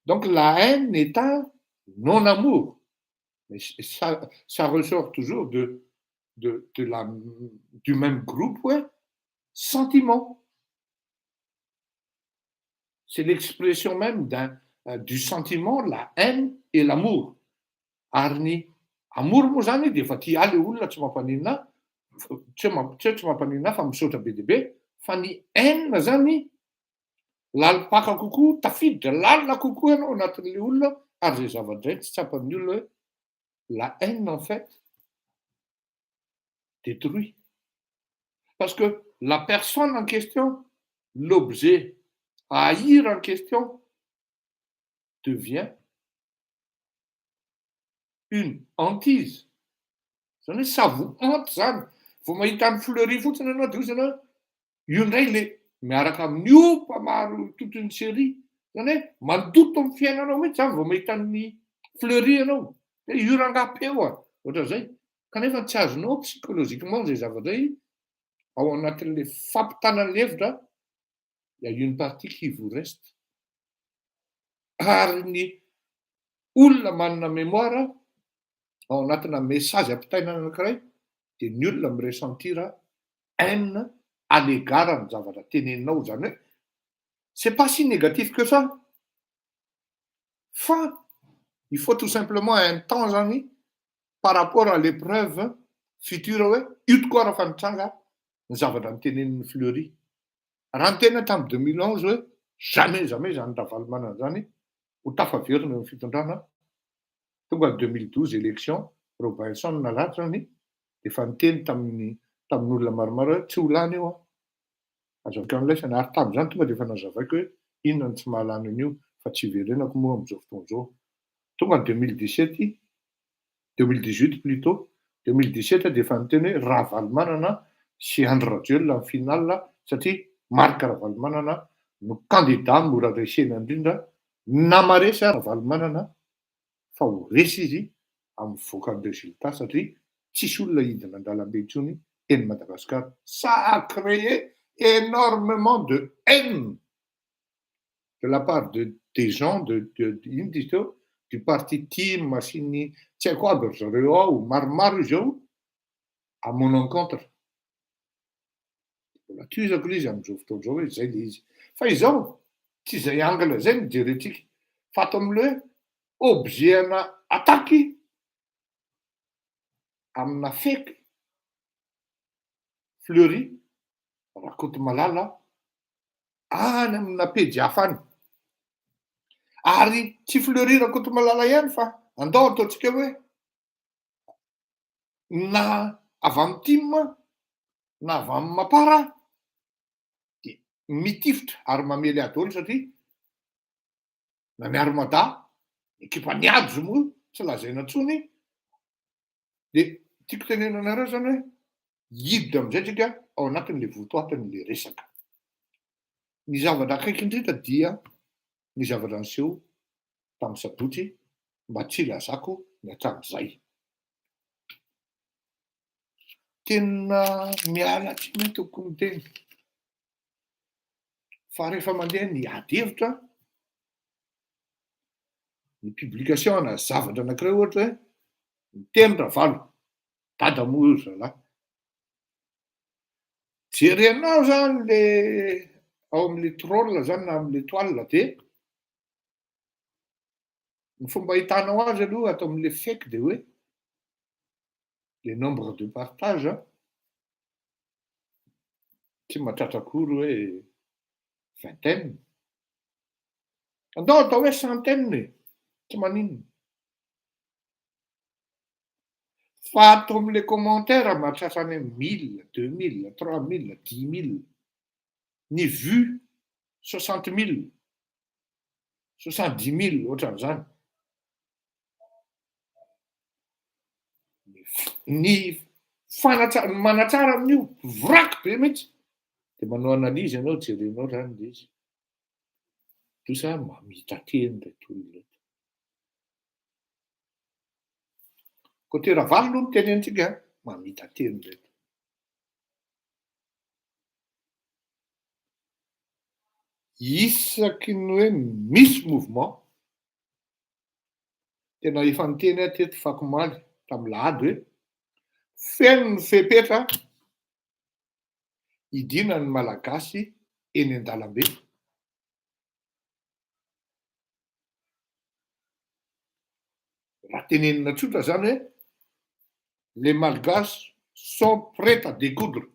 Donc la haine est un non-amour. Mais ça ressort toujours de la du même groupe, ouais, sentiment. C'est l'expression même d'un du sentiment, la haine et l'amour. Ary ny amour moa zany de efa tia ahy le olona, tsy mampaninona ahy, tsy hoe tsy hoe tsy mampaninona ahy fa misaotra be dia be, fa ny haine zany lalipaka kokoa, tafiditra lalina kokoa ianao anatin'le olona, ary zay zavatra zay tsy tsapan'ny olona hoe la haine en fait détruit. Parce que la personne en question, l'objet à haïr en question devient une hantise. Zany hoe ça vous hante zany. Vao mahita ny Fleury fotsiny ianao de ozy ianao io indray le miaraka amin'io mpamaro toute une série. Zany hoe mandoto amin'ny fiainanao mihitsy zany vao mahita ny Fleury ianao. Hoe io rangahy peo a, ohatran'izay. Kanefa tsy azonao psychologiquement zay zavatra zay ao anatin'le fampitanan'le hevitra, il y a une partie qui vous reste. Ary ny olona manana mémoire ao anatina message ampitaina anankiray de ny olona mi-ressentir haine à l'égard ny zavatra teneninao. Zany hoe c'est pas si négatif que ça, fa il faut tout simplement un temps zany par rapport à l'épreuve future hoe io tokoa raha fa nitranga ny zavatra nytenenin'ny Fleury. Raha ny tena tamy 2011 hoe jamais, jamais zany Ravalomanana zany ho tafaverina eo amy fitondrana, tonga 2012 élection, Robinson nalatsy zany de fa niteny tamin'ny tamin'olona maromaro hoe tsy ho lany io a, azoko an'laisany. Ary tam'izany tonga de efa nazavaiko hoe inona ny tsy mahalany an'io, fa tsy iverenako moa am'izao fotoana zao. Tonga ny 2017, 2018 plutôt, 2017, de efa niteny hoe Ravalomanana sy Andry Rajoelina amy finale, satria Marc Ravalomanana no candidat mora resena indrindra. Na maresy a Ravalomanana fa ho resy izy amy voakan'ny résultat, satria tsisy olona hidina an-dalambe intsony eny Madagasikara. Ça a créé énormément de haine de la part de des gens de ino ty izy teo, du parti TIM sy ny tsy haiko aby ry zareo ao maromaro izy ao à mon encontre. Mbola tohizako le izy am'izao fotoana zao hoe zay le izy, fa izao tsy zay angle zay mijerentsika, fa ato am'le hoe objet ana attaque amina fake Fleury Rakotomalala any amina pejy hafa any. Ary tsy Fleury Rakotomalala ihany, fa andao ataotsika hoe na avy amy TIM na avy amy MAPAR de mitifitra ary mamely ady olo, satria na miaro-mada ekipa niady moa tsy lazaina ntsony. De tiako tenena anareo zany hoe hiditra am'izay tsika ao anatin'le votoatin'le resaka. Ny zavatra akaiky indrindra dia ny zavatra niseho tamy sabotsy, mba tsy ilazako ny hatram'izay. Tena miala tsiny aho tompoko miteny fa rehefa mandeha ny ady hevitra, ny publication na zavatra anankiray, ohatra hoe miteny Ravalo dada moa io zalahy, jerenao zany le ao am'le troll zany na am'le toile, de ny fomba ahitanao azy aloha atao am'le fake de hoe le nombre de partage tsy mahatratra akory hoe vingtaine, andao atao hoe centaine, tsy maninona, fa atao am'le commentaire mahatratra any amy 1000, 2000, 3000, 10 000. Ny vue 60 000, 70 000 ohatran'izany. Ny fanatsa- ny manatsara amin'io vraky be mihitsy. Dia manao analyse ianao, jerenao izany ilay izy. Kosa mamita-tena ireto olona ireto. Côté Ravalo aloha no tenenintsika an, mamita-tena ireto. Isaky ny hoe misy mouvement, tena efa niteny aho teto fakomaly tamin'ny lahady hoe feno ny fepetra hidinan'ny Malagasy eny an-dalambe. Raha tenenina tsotra zany hoe les Malgaches sont prêts à découdre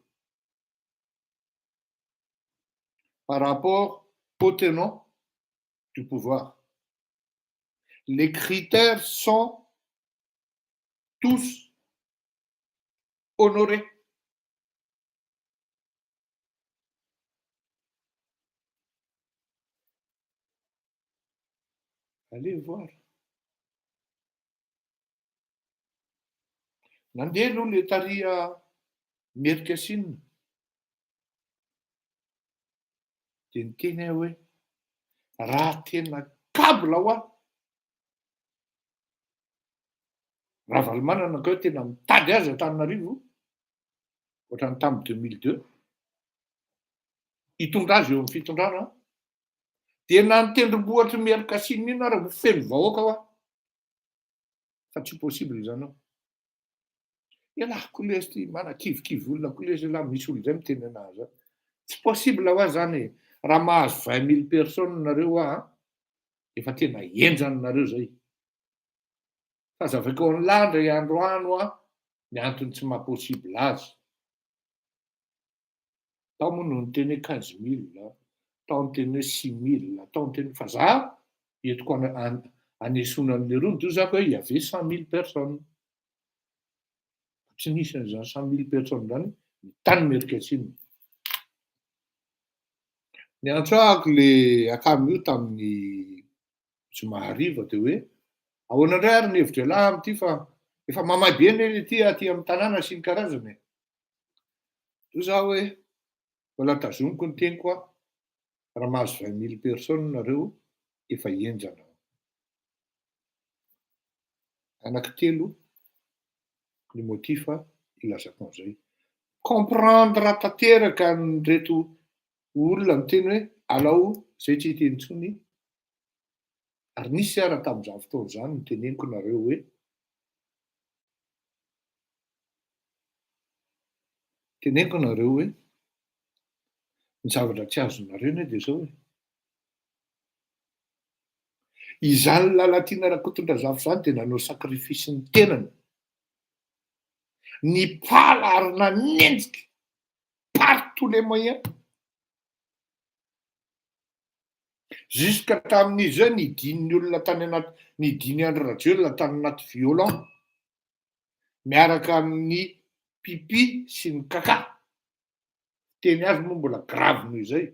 par rapport au tenant du pouvoir. Les critères sont tous honorés. Allez voir. Nandeha aloha le tary Merikasinina dia niteny aho hoe raha tena câble hoa Ravalomanana ka hoe tena mitady azy Antananarivo ohatran'ny tamin'ny 2002 hitondra azy eo amin'ny fitondrana dia na ny tendrombohitr'i Merikasinina iny ary ho feno vahoaka hoa fa tsy possible izany ao. Ialahy koa lesy ty manakivikivy olona koa lesy ialahy misy olona zay miteny anazy zany. Tsy possible hoa zany e. Raha mahazo 20 000 personnes nareo hoa an, efa tena henjana nareo zay. Fa azavaiko an'lah ndray androany hoa ny antony tsy maha possible azy. Tao moa no niteny hoe 15 000, tao niteny hoe 6000, tao niteny fa za entiko anesoana an'leroa ny dozako hoe il y avait 100 000 personnes. Tsy nisy an'izany 100 000 personnes zany ny tany Merikatsimo. Niantso ahako le akama io tamin'ny zoma hariva dia hoe ahoana indray ary ny hevitr'ialahy amin'ity fa efa mamay be anie ity aty amin'ny tanàna sy ny karazany e. Hoy za hoe mbola tazomiko ny teniko aho, raha mahazo 20 000 personnes nareo efa henjana. Anankitelo ny motif ilazako an'izay. Comprendre tanteraka an'ireto olona miteny hoe alao zay tsy hiteny intsony ary nisy ara tamin'izany fotoana izany niteneniko nareo hoe teneniko nareo hoe ny zavatra tsy azonareo anie dia izao e, izany Lalatiana Rakotondrazafy izany dia nanao sacrifice ny tenany, nipala ary nanenjika par tous les moyens jusqu'à tamin'izy hoe nidin'ny olona tany anaty nidin'i Andry Rajoelina tany anaty violon miaraka amin'ny pipi sy ny kaka, fiteny azy moa mbola grave noho izay,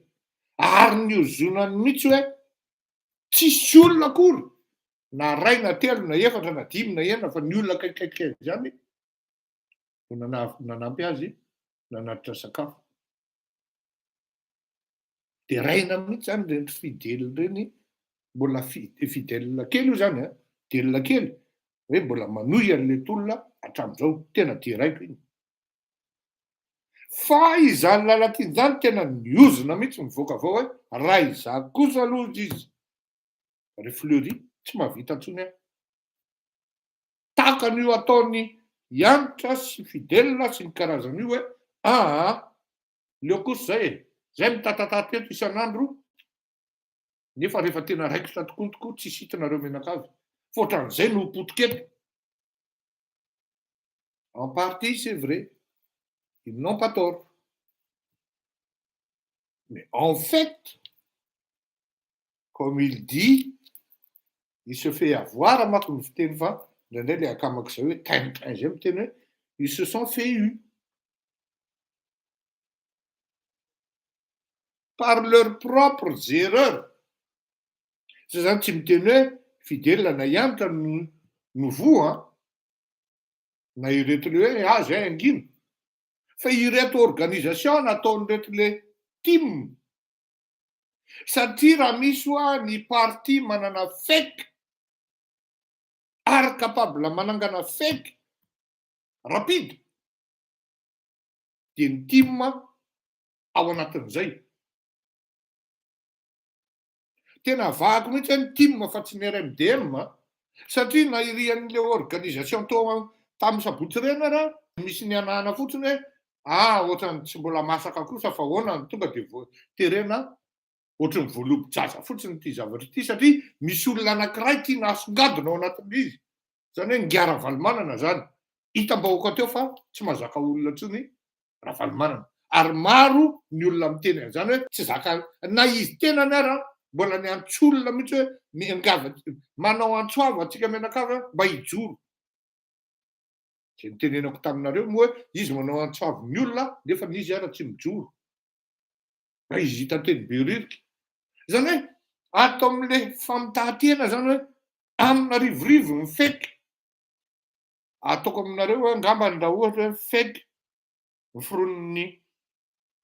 ary niozonany mihitsy hoe tsisy olona akory na ray na telo na efatra na dimy na enina fa ny olona akaikikaiky azy ihany no nanampy azy nanatitra sakafo. Deraina mihitsy zany ireny fidèle ireny, mbola fidèle kely io zany an, fidèle kely, hoe mbola manohy an'ilay tolona hatramin'izao, tena deraiko iny. Fa izany Lalatiana izany tena niozona mihitsy mivoaka avy ao hoe raha izaho kosa aloha izy ry Fleury tsy mahavita intsony aho. Tahaka an'io ataon'i Hanitra sy Fidèle sy ny karazany io hoe aa leo kosa zay e, zay mitatatata eto isan'andro nefa rehefa tena raikitra tokoa tokoa tsisy hitanareo mianakavy fa ohatran'izay no ho potika eto. En partie c'est vrai, ils n'ont pas tort. Mais en fait, comme il dit, il se fait avoir manko ny fiteny fa indraindray le akamako zay hoe tintin zay miteny hoe ils se sont fait eu. par leurs propres erreurs. Zay zany tsy miteny hoe Fidèle na Hanitra no voa an, na ireto le hoe ah zay angina, fa ireto organisation nataon'ireto le tim, satria raha misy hoa ny parti manana fake ary capable manangana fake rapide de ny tim ao anatin'izay. Tena avahako mihitsy hoe ny tim fa tsy ny RMDM satria na irian'le organisation tao tamin'ny sabotsy ireny ara misy ny anahana fotsiny hoe ah ohatran'ny tsy mbola masaka kosa fa ahoana no tonga de terena ohatran'ny voalobo-jaza fotsiny ity zavatra ity satria misy olona anankiray tiana asongadina ao anatin'ilay izy. Izany hoe Ingahy Ravalomanana izany. Hitam-bahoaka teo fa tsy mahazaka olona intsony Ravalomanana. Ary maro ny olona miteny an'izany hoe tsy zaka, na izy tenany ara mbola niantso olona mihitsy hoe miangavy, manao antso avo antsika mianakavy mba hijoro. Izay nitenenako taminareo moa hoe izy manao antso avo ny olona nefa izy ara tsy mijoro. Na izy hita teny Behoririka. Izany hoe ato amin'ilay famitahan-tena izany hoe amina rivorivo ny fake. Ataoko aminareo hoe angambany raha ohatra hoe fake noforonin'ny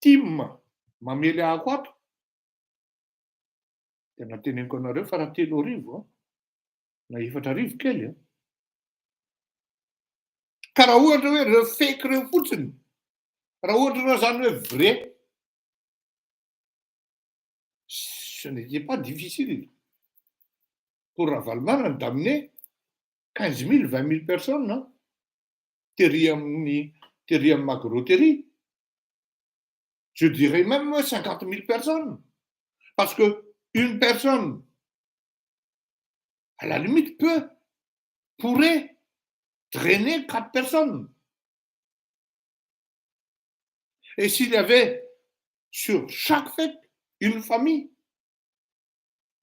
tim mamely ahako ato, tena teneniko anareo fa raha 3000 an, na 4000 kely an. Ka raha ohatra hoe ireo fake ireo fotsiny, raha ohatra ianao izany hoe vrai, ce n'était pas difficile pour Ravalomanana d'amener 15 000, 20 000 personnes an, tery amin'ny tery amin'ny Magro tery. Je dirais même 50 000 personnes. Parce que une personne, à la limite, peut, pourrait drainer quatre personnes. Et s'il y avait sur chaque fête une famille,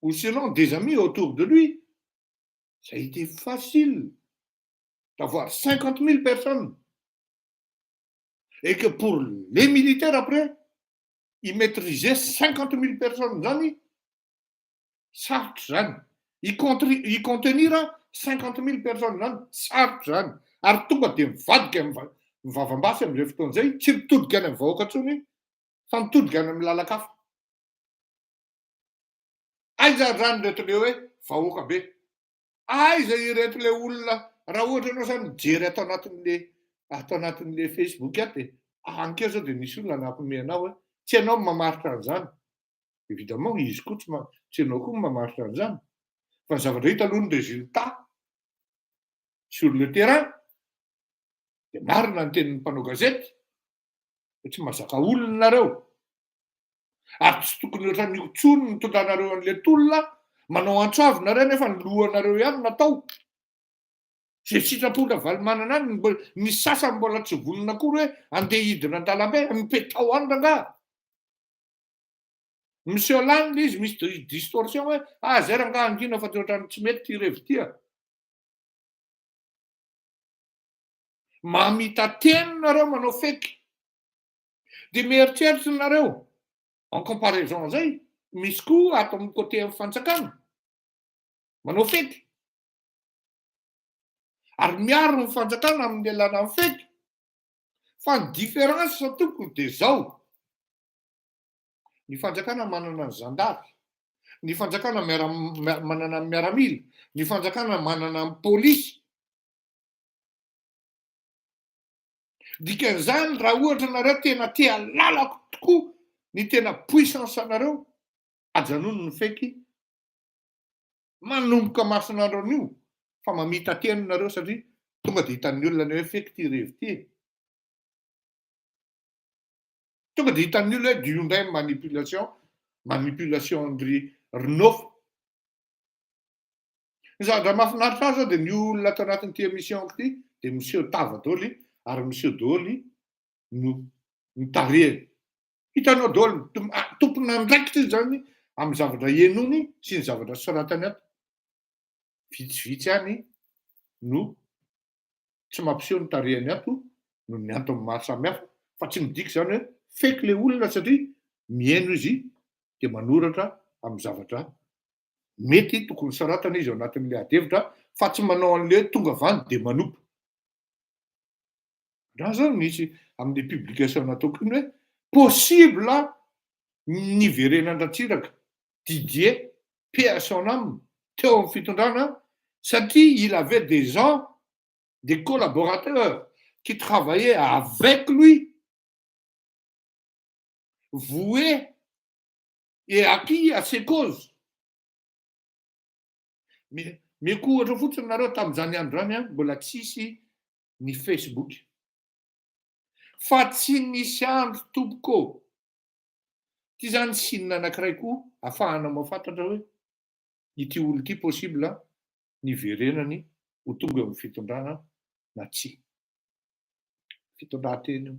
ou sinon des amis autour de lui, ça a été facile d'avoir 50 000 personnes. Et que pour les militaires après, ils maîtrisaient 50 000 personnes zany, sarotra zany. Y contenir 50 000 personnes zany, sarotra zany. Ary tonga de mivadika mivavambasy am'izay fotoana zay, tsy mitodika any amin'ny vahoaka intsony, fa mitodika any amin'ny lalan-kafa. Aiza zany reto le hoe vahoaka be? Aiza ireto le olona raha ohatra ianao zany mijery ato anatin'le Facebook ato de ankeo zao de misy olona nampime anao hoe tsy ianao mamaritra an'izany. Évidemment izy koa tsy ianao koa mamaritra an'izany. Fa ny zavatra hita aloha, ny résultat sur le terrain, de marina ny tenin'ny mpanao gazety hoe tsy mahazaka olona nareo ary tsy tokony ohatran'ny intsony ny tondranareo an'le tolona manao antso avo nareo nefa ny lohanareo ihany natao zay sitrapo Ravalomanana any ny sasany mbola tsy vonona akory hoe andeha hidina an-dalambe mipetao any rangaha miseho lany le izy misy distorsion hoe ah zay rangaha angina fa ty ohatrany tsy mety ty revy ty a mamita teny nareo manao fake de mieritreritra nareo. En comparaison zay misy koa ato amin'ny côté amin'ny fanjakana manao fake ary miaro ny fanjakana amin'ny alana amin'ny fake, fa ny différence tompony de zao: ny fanjakana manana ny zandary, ny fanjakana miara manana ny miaramila, ny fanjakana manana ny polisy. Dikan'izany raha ohatra nareo tena tea lalako tokoa ny tena puissance anareo, ajanony ny fake manomboka masonandro an'io fa mamita teny nareo satria tonga de hitan'ny olona ny hoe fake ty revy ty, tonga de hitan'ny olona hoe dio indray manipulation ndry rinofo. Ny zavatra mahafinaritra azy zao de ny olona ato anatin'ity émission ty de miseho tava daholy ary miseho daholy no mitarehany hitanao daholy tompona andraikitra izy zany amy zavatra enony sy ny zavatra soratany ato. Vitsivitsy any no tsy mampiseho ny tarehany ato no ny antony maro samihafa, fa tsy midika zany hoe fake le olona satria mihaino izy. dia manoratra amin'ny zavatra mety tokony soratana izy ao anatin'ilay adihevitra fa tsy manao an'ilay hoe tonga avy any dia manompa. Raha zao misy amin'ny publication nataoko iny hoe possible ny niverenan-dRatsiraka Didier, paix à son âme, teo amin'ny fitondrana satria il avait des gens, des collaborateurs qui travaillaient avec lui, voués et acquis à ses causes. Meko ohatra fotsiny nareo tamin'izany andro izany an, mbola tsisy ny Facebook. Fa tsy nisy andro tompoko ô! Ity zany signe anakiray koa afahana mahafantatra hoe ity olona ity possible niverenany ho tonga eo amin'ny fitondrana na tsia. Fitondran-tena io.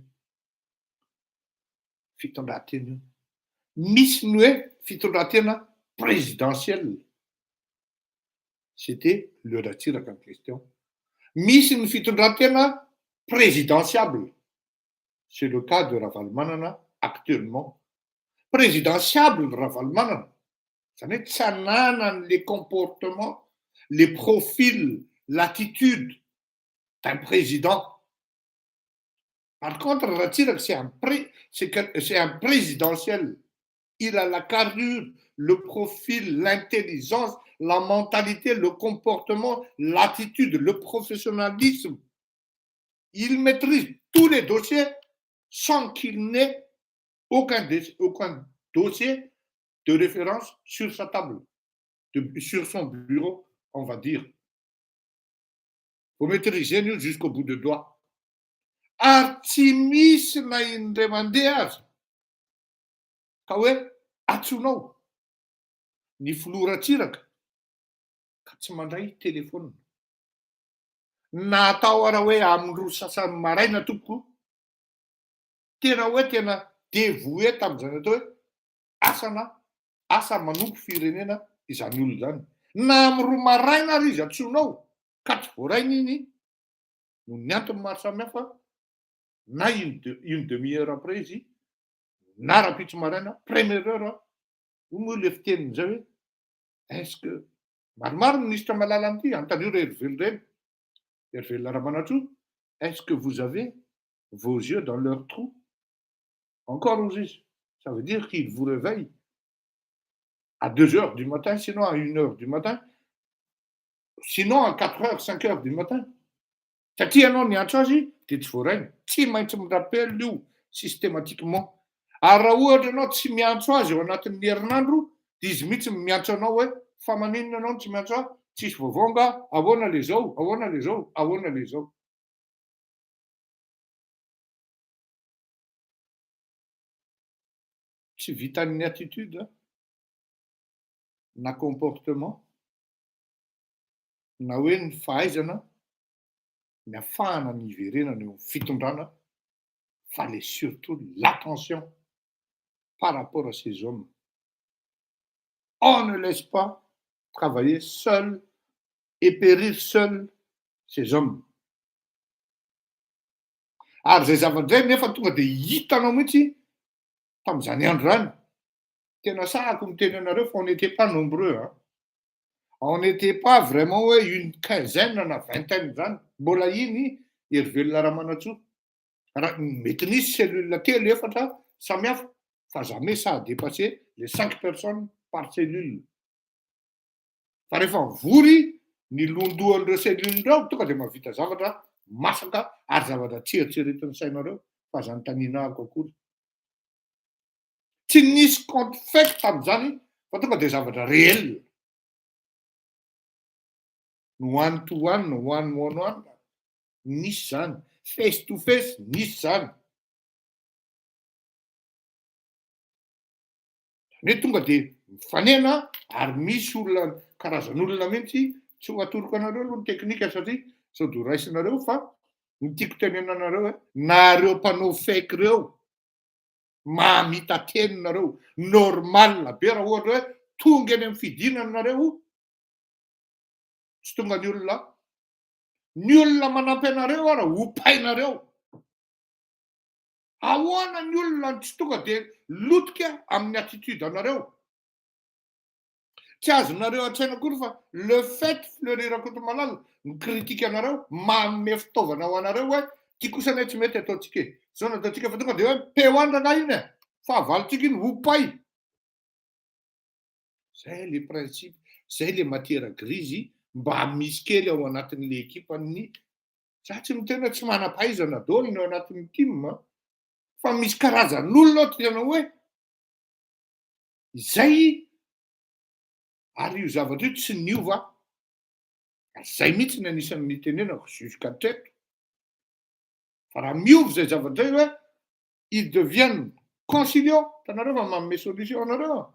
Fitondran-tena io. Misy ny hoe fitondran-tena présidentielle. C'était le Ratsiraka en question. Misy ny fitondran-tena présidentiable. C'est le cas de Ravalomanana actuellement. Présidentiable Ravalomanana. Zany hoe tsy ananany le comportement, le profil, l'attitude d'un président. Par contre Ratsiraka c'est un pré, c'est un présidentiel. Il a la carrure, le profil, l'intelligence, la mentalité, le comportement, l'attitude, le professionnalisme. Il maîtrise tous les dossiers sans qu'il n'ait aucun, aucun dossier de référence sur sa table, de, sur son bureau, on va dire. Vous maîtrisez nous jusqu'au bout de doigt. Ary tsy misy na indray mandeha aza ka hoe atsonao ny filoha Ratsiraka ka tsy mandray telefona. Na atao ara hoe amin'ny roa sasany maraina tompoko, tena hoe tena dévoué tamin'izany atao hoe asana asa manompo firenena izany olona izany. Na amin'ny roa maraina ary izy antsoinao ka tsy voarainy iny noho ny antony maro samihafa na une de une demi-heure après izy na rahampitso maraina première heure hoy moa le fiteniny zay hoe est-ce que maromaro ny ministre malala an'ity antanio re Herivelo reny Herivelo Ramanantsoa est-ce que vous avez vos yeux dans leur trou encore ozy izy ça veut dire qu'il vous réveille à 2 heures du matin, sinon à 1 heure du matin, sinon à 4 heures, 5 heures du matin. Satria ianao niantso azy de tsy voarainy, tsy maintsy mi-rappel io systématiquement. Ary raha ohatra ianao tsy miantso azy ao anatin'ny herinandro de izy mihitsy miantso anao hoe fa maninona ianao no tsy miantso ahy, tsisy vaovao nga, ahoana le zao, ahoana le zao, ahoana le zao. Tsy vitan'ny attitude na comportement na hoe ny fahaizana ny afahana ny hiverenana eo amin'ny fitondrana fa le surtout l'attention par rapport à ces hommes. On ne laisse pas travailler seul et périr seul ces hommes. Ary zay zavatra zay nefa tonga de hitanao mihitsy tamin'izany andro zany. Tena sahako miteny anareo fa on n'était pas nombreux hein. On n'était pas vraiment hoe une quinzaine na vingtaine zany. Mbola iny Herivelona Ramanantsoa. Raha mety nisy cellule telo efatra samihafa fa jamais ça a dépassé les cinq personnes par cellule. Fa rehefa mivory ny londohan'ireo cellule ireo tonga de mahavita zavatra masaka ary zavatra tsy eritreretin'ny sainareo fa aza anontaniana akory. Tsy nisy compte fake tamin'izany fa tonga de zavatra réel. Ny one to one, one on one, nisy zany. Face to face, nisy zany. Zany hoe tonga de mifanena ary misy olona karazan'olona mihitsy tsy ho atoroko anareo aloha ny teknika satria sao de ho raisinareo fa ny tiako tenena anareo hoe nareo mpanao fake reo mahamita teny nareo normal be raha ohatra hoe tonga eny amin'ny fidinana nareo tsy tonga ny olona ny olona manampy anareo ara hopainareo. Ahoana ny olona no tsy tonga de lotika amin'ny attitude anareo? Tsy azonareo an-tsaina akory fa le fait Fleury Rakotomalala mi-critique anareo, manome fitaovana ho anareo hoe ty kosa anie tsy mety ataontsika e, zao no ataontsika fa tonga de hoe peo any rangahy iny e, fahavalontsika iny, hopay. Zay le principe, zay le matière grise mba misy kely ao anatin'le ekipan'ny, za tsy miteny hoe tsy manam-pahaizana daholo ny ao anatin'ny team fa misy karazan'olona ao tena hoe izay ary io zavatra io tsy niova, ary zay mihitsy ny anisan'ny nitenenako jusqu'à teto fa raha miova zay zavatra zay hoe ils deviennent conciliants, hitanareo fa manome solution anareo a,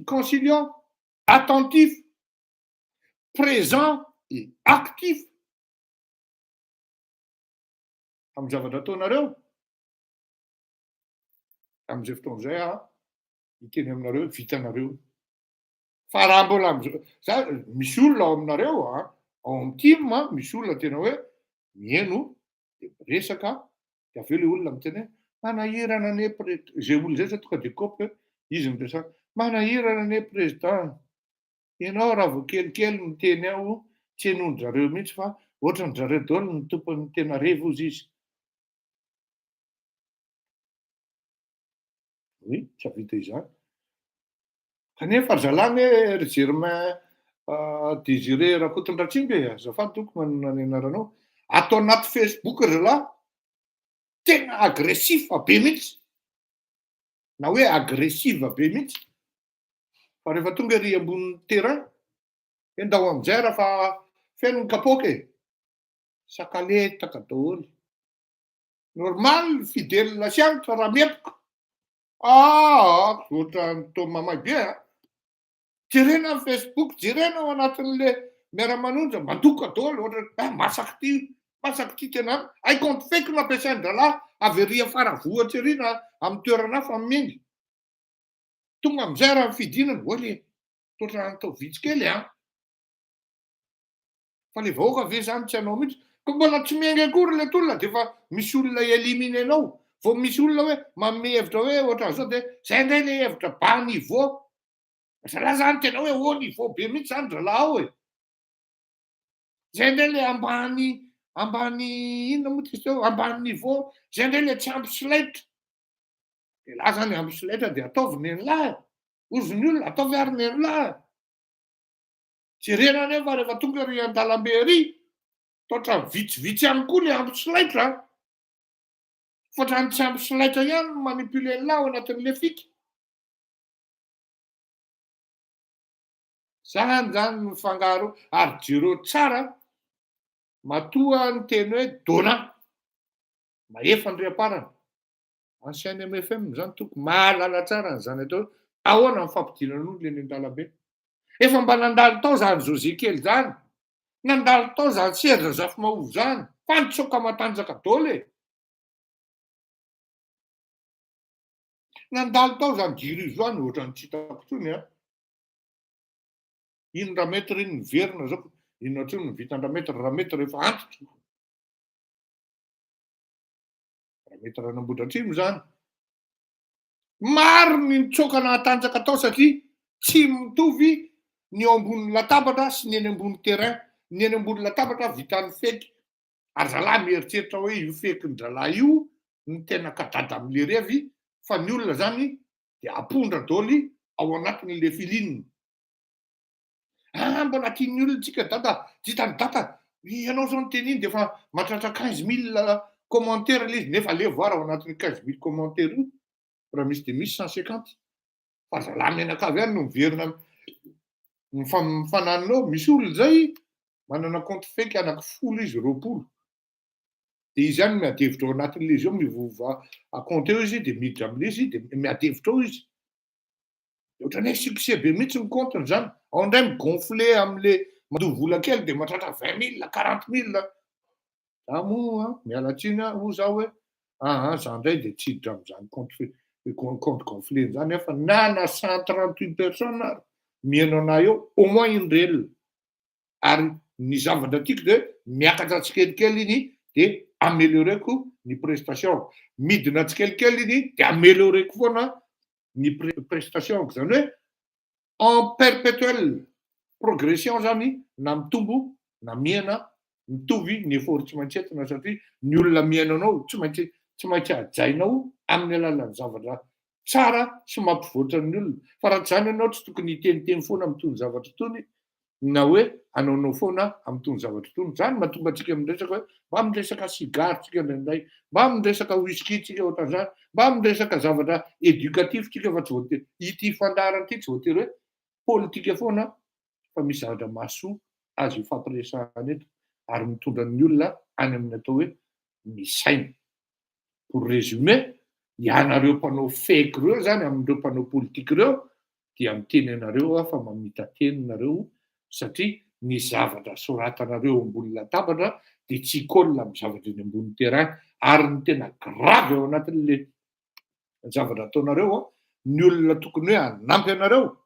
conciliant, attentif, présent et actif amy zavatra ataonareo, am'izay fotoana zay a hiteny aminareo vitanareo. Fa raha mbola am'zao za misy olona ao aminareo a, ao amy team misy olona tena hoe mihaino de miresaka, de avy eo le olona miteny hoe manahirana anie zay olona zay zao tonga de kopy izy miresaka, manahirana anie président ianao raha vao kelikely miteny ao tsy hainondry mihitsy fa ohatran-dry zareo daholo ny tompony tena revy ozy izy. Oui, tsy havita izany. Kanefa ry zalahy anie ry Germain Désiré Rakotondratsimba e, azafady tompoko manonona ny anaranao, ato anaty Facebook ry zalahy tena agressif be mihitsy, na hoe agressive be mihitsy, fa rehefa tonga ery ambonin'ny terrain, endao amizay raha fa feno ny kapoaka e, sakaletaka daholo. Normal fidèle lasianitra raha mihepoka. Ah, ohatran'ny toa mamay be a. Jerena ny Facebook, jerena ao anatin'le miara-manonja, mandoka daholo ohatra ah masaky ty, masaky ty tena hay compte fake no ampiasain-drahalahy avy ery Faravohitra ery na amin'ny toerana hafa miainga. Tonga amizay raha ny fidinana, oa le toa atao vitsy kely a. Fa le vahoaka ve zany tsy hanao mihitsy? Ka mbola tsy miainga akory le tolona de efa misy olona éliminer-nao. Vao misy olona hoe manome hevitra hoe ohatran'izao de zay indray le hevitra bas niveau. Zalahy zany tena hoe haut niveau be mihitsy zany dralahy ao e. Zay indray le ambany ambany inona moa ty izy teo ambany niveau, zay indray le tsy ampy solaitra. De lahy zany ampy solaitra de ataovy nen'lahy. Ozy ny olona ataovy ary nen'lahy. Jerena anefa rehefa tonga ery an-dalambe ery, toa ohatran'ny vitsivitsy ihany koa le ampy solaitra. Fa ohatran'ny tsy ampy solaitra ihany no manipuler an'lah ao anatin'le fika. Zany zany mifangaro ary jereo tsara matoa ny teny hoe Dona mahefa andriamparana. Ancien MFM zany toko mahalala tsara an'izany atao hoe ahoana ny fampidirana eny an-dalambe. Efa mba nandalo tao zany José kely zany, nandalo tao zany Serge Zafimahova zany, fa nitsoaka matanjaka daholo e. Nandalo tao zany Guy Rivo zany ohatran'ny tsy hitako intsony a. Ino Rametre iny niverina zao, inona intsony ny vitan-dRametre, Rametre efa antitra. Rametre Anambohidratrimo zany. Maro ny nitsoaka nahatanjaka tao satria tsy mitovy ny eo ambony latabatra sy ny eny ambony terrain. Ny eny ambony latabatra vitan'ny feky. Ary zalahy mieritreritra hoe io fekin-dralahy io no tena kadada amin'le revy fa ny olona zany de apondra daholo ao anatin'le feeling. Ah, mbola tian'ny olona tsika dada, tsy hitan'ny dada, ianao zao niteny iny de efa mahatratra 15 000 commentaire le izy, nefa aleo voir ao anatin'ny 15 000 commentaire io, raha misy de misy 150. Fa zalahy mianakavy ihany no miverina mifananina eo, misy olona zay manana compte fake anaky 10 izy, 20. De izy ihany miady hevitra ao anatin'le izy eo, miova compte eo izy, de miditra amin'le izy, de miady hevitra ao izy. De ohatrany hoe succès be mihitsy ny compte-ny zany. Ao indray mi-gonfler am'le mandoa vola kely de mahatratra 20 000, 40 000. Za moa miala tsiny a, hoy zaho hoe aa za indray de tsy hiditra am'zany compte compte gonflé zany aho fa na na 138 personnes ary mihaino anahy eo au moins une réel. Ary ny zavatra tiako de hoe miakatra tsikelikely iny de améliorer-ko ny prestation-ko. Midina tsikelikely iny de améliorer-ko foana ny prestation-ko. Zany hoe en perpétuel progression zany na mitombo na mihena mitovy ny effort tsy maintsy entina satria ny olona mihaino anao tsy maintsy tsy maintsy hajainao amin'ny alalan'ny zavatra tsara sy mampivoatra ny olona fa raha tsy zany ianao tsy tokony hiteniteny foana amin'itony zavatra itony na hoe hanaonao foana amin'itony zavatra itony. Zany mahatonga antsika miresaka hoe mba miresaka sigara tsika indraindray, mba miresaka whisky tsika ohatran'izany, mba miresaka zavatra éducatif tsika fa tsy voatery ity fandaharana ity tsy voatery hoe politika foana fa misy zavatra mahasoa azo ifampiresahana eto ary mitondra ny olona any amin'ny atao hoe misaina. Pour résumer, ianareo mpanao fake ireo zany amin'ireo mpanao politika ireo dia miteny anareo aho fa mamita-teny nareo satria ny zavatra soratanareo ambony latabatra dia tsy hi-colle amin'ny zavatra eny ambony terrain ary ny tena grave ao anatin'le zavatra ataonareo ny olona tokony hoe hanampy anareo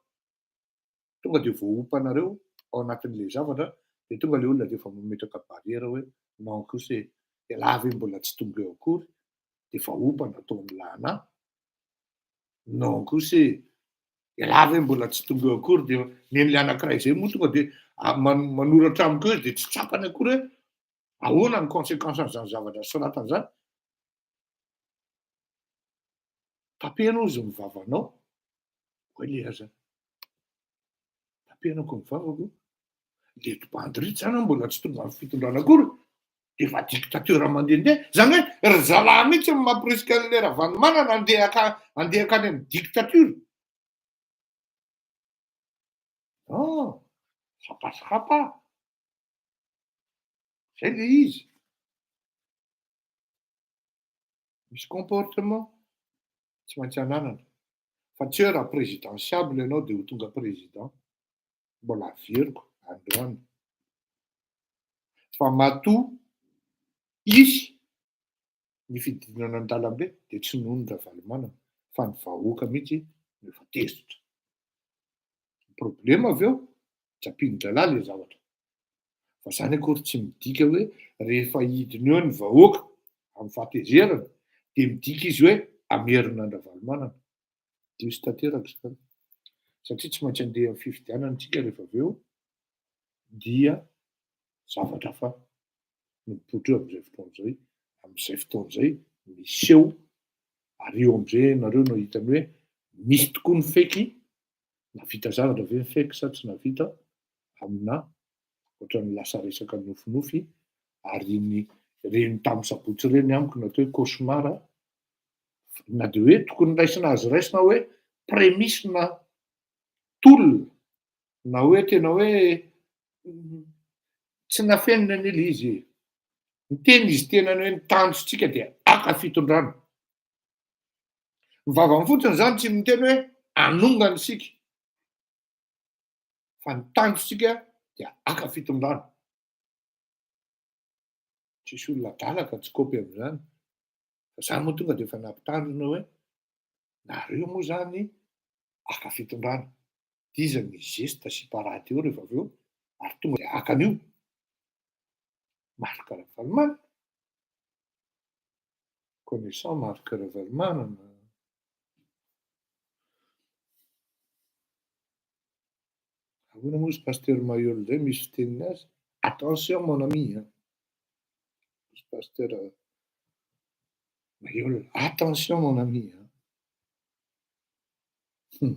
tonga dia voaompanareo ao anatin'le zavatra dia tonga le olona dia efa mametraka barrière hoe non kosa e, ialahy ve mbola tsy tonga eo akory dia efa ompana ataon'ny lahy Non kosa e! Ialahy ve mbola tsy tonga eo akory dia nen'ilay anankiray izay moa tonga dia manoratra amiko eo izy dia tsy tsapany akory hoe ahoana ny conséquence an'izany zavatra soratany izany. Tapeno hozy ny vavanao, hoy le aza. Tapenako ny vavako, ireto bandy ireto zany mbola tsy tonga amin'ny fitondrana akory dia efa dictateur mandehandeha, zany hoe ry zalahy mihitsy no mamporisika an'ilay Ravalomanana handeha haka- handeha hankany amin'ny dictature. Non, ça passera pas. Zay le izy. Misy comportement tsy maintsy ananana. Fa tsy hoe raha présidentiable ianao dia ho tonga président. Mbola averiko androany. Fa matoa hisy ny fidinana an-dalambe dia tsy noho ny Ravalomanana fa ny vahoaka mihitsy no efa tezitra. Ny problema avy eo, tsy ampian-drahalahy ilay zavatra. Fa zany akory tsy midika hoe rehefa hidina eo ny vahoaka amin'ny fahatezerana dia midika izy hoe hamerina an-dRavalomanana. Diso tanteraka izany. Satria tsy maintsy handeha amin'ny fifidianana isika rehefa avy eo dia zavatra hafa no mipoitra eo amin'izay fotoana izay, amin'izay fotoana izay miseho ary eo amin'izay ianareo no hahita ny hoe misy tokoa ny feky, nahavita zavatra ve ny feky sa tsy nahavita amina ohatran'ny lasa resaka nofinofy ary iny reny tamin'ny sabotsy ireny amiko no atao hoe cauchemar na dia hoe tokony raisina azo raisina hoe prémisse na tolona na hoe tena hoe tsy nafenina anie le izy e. Niteny izy tenany hoe ny tanjontsika dia haka fitondrana. Ny vavany fotsiny zany tsy miteny hoe hanongana isika fa ny tanjontsika dia haka fitondrana. Tsisy olona adala ka tsy kôpy amin'izany. Fa za moa tonga dia efa nampitandrina hoe nareo moa zany haka fitondrana. Dia iza ny geste sy parade eo rehefa avy eo ary tonga dia haka an'io. Marc Ravalomanana. Connaissant Marc Ravalomanana. Ahoana moa izy Pasteur Maheul indray misy fiteniny azy? Attention mon ami hein. Izy Pasteur Maheul, attention mon ami hein. Hum.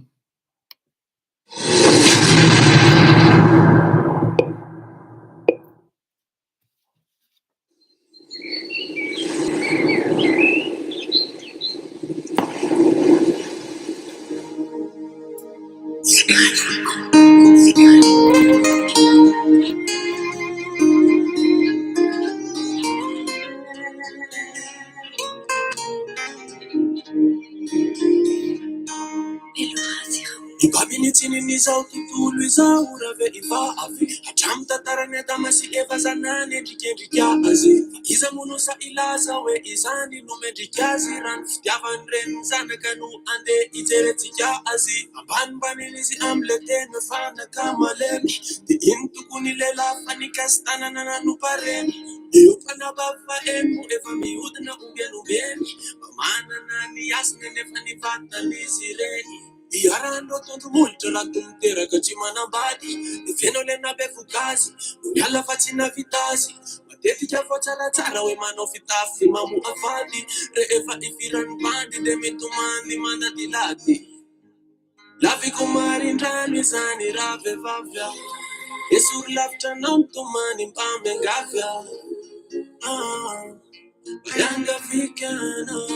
Ibabinitsin'izao tontolo izao ravehivavy hatramin'ny tantaran'i Adama sy Eva zanany endrikendrika azy. Fa iza moa no sahy hilaza hoe izany no mendrika azy raha ny fitiavan'ny reniny zanaka no andeha hijerentsika azy. Ambanimbanina izy amin'ilay tena fanaka malemy. Dia iny tokony lehilahy fa nikasi-tanana nanompa reny. Eo mpanabavy fa eny moa efa mihodina ombieny ombieny. Mba manana ny hasiny anefa ny vatan'izy ireny. Iharan'ireo tondro molotra raha toa miteraka tsy manambady. Nevenao ilay nabevoka azy, no niala fa tsy nahavita azy. Matetika vao tsaratsara hoe manao fitafy mamoafady. Rehefa ifiran'ny bandy dia mitomany mandadilady. Laviko marindrano izany raha vehivavy aho. Esory lavitra anao mitomany mba miangavy aho. Ah, miangavy anao.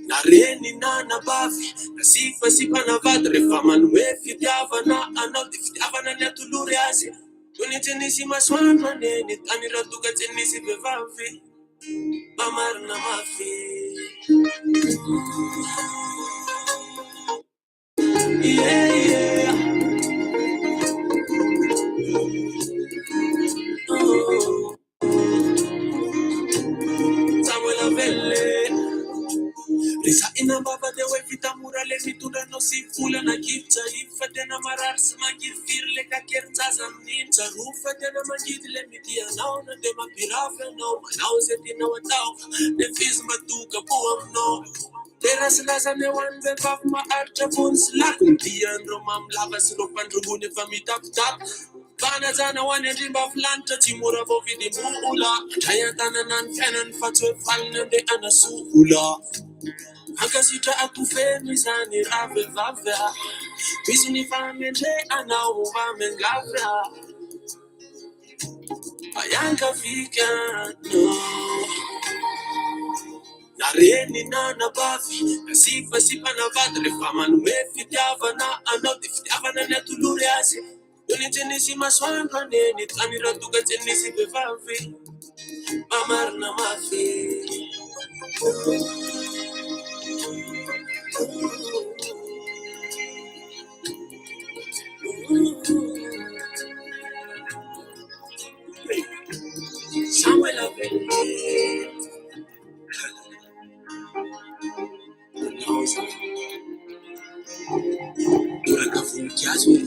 Na reny na anabavy, na sipa sipa na vady, rehefa manome fitiavana anao dia fitiavana ny atolory azy. Toy ny tsy nisy masoandro anie ny tany raha toa ka tsy nisy vehivavy. Mba marina mafy. Yeah, yeah. Oh. Samuel Avele. Resahina am-bava dia hoe vita mora le mitondra anao sy volana kibitra io fa tena marary sy mangirifiry le kakerin-jaza amin'iny. Tsarovy fa tena mangidy le mitia anao na dia mampirafy anao. Manao izay tianao atao nefa izy mba toka-po aminao. Tera sy lazany eo an'ny vehivavy maharitra fony sy lako. Ny dian'ireo mamy lava sy ireo mpandrongony efa mitapitapy. Fanajana ho an'ny andriambavy lanitra tsy mora vao vidim-bola. Handray an-tanana ny fiainany fa tsy hoe faly ny andeha hanasola. Ankasitrahako feno izany raha vehivavy aho. Misy ny fahamendrehanao mba miangavy aho. Mba hiangaviko anao. Na reny na anabavy, na sipa sipa na vady, rehefa manome fitiavana anao dia fitiavana ny atolory azy. Toy ny tsy nisy masoandro anie ny tany raha toa ka tsy nisy vehivavy. Mba marina mafy. Samuel Avele. Nanao izany. Toraka voninkazo e.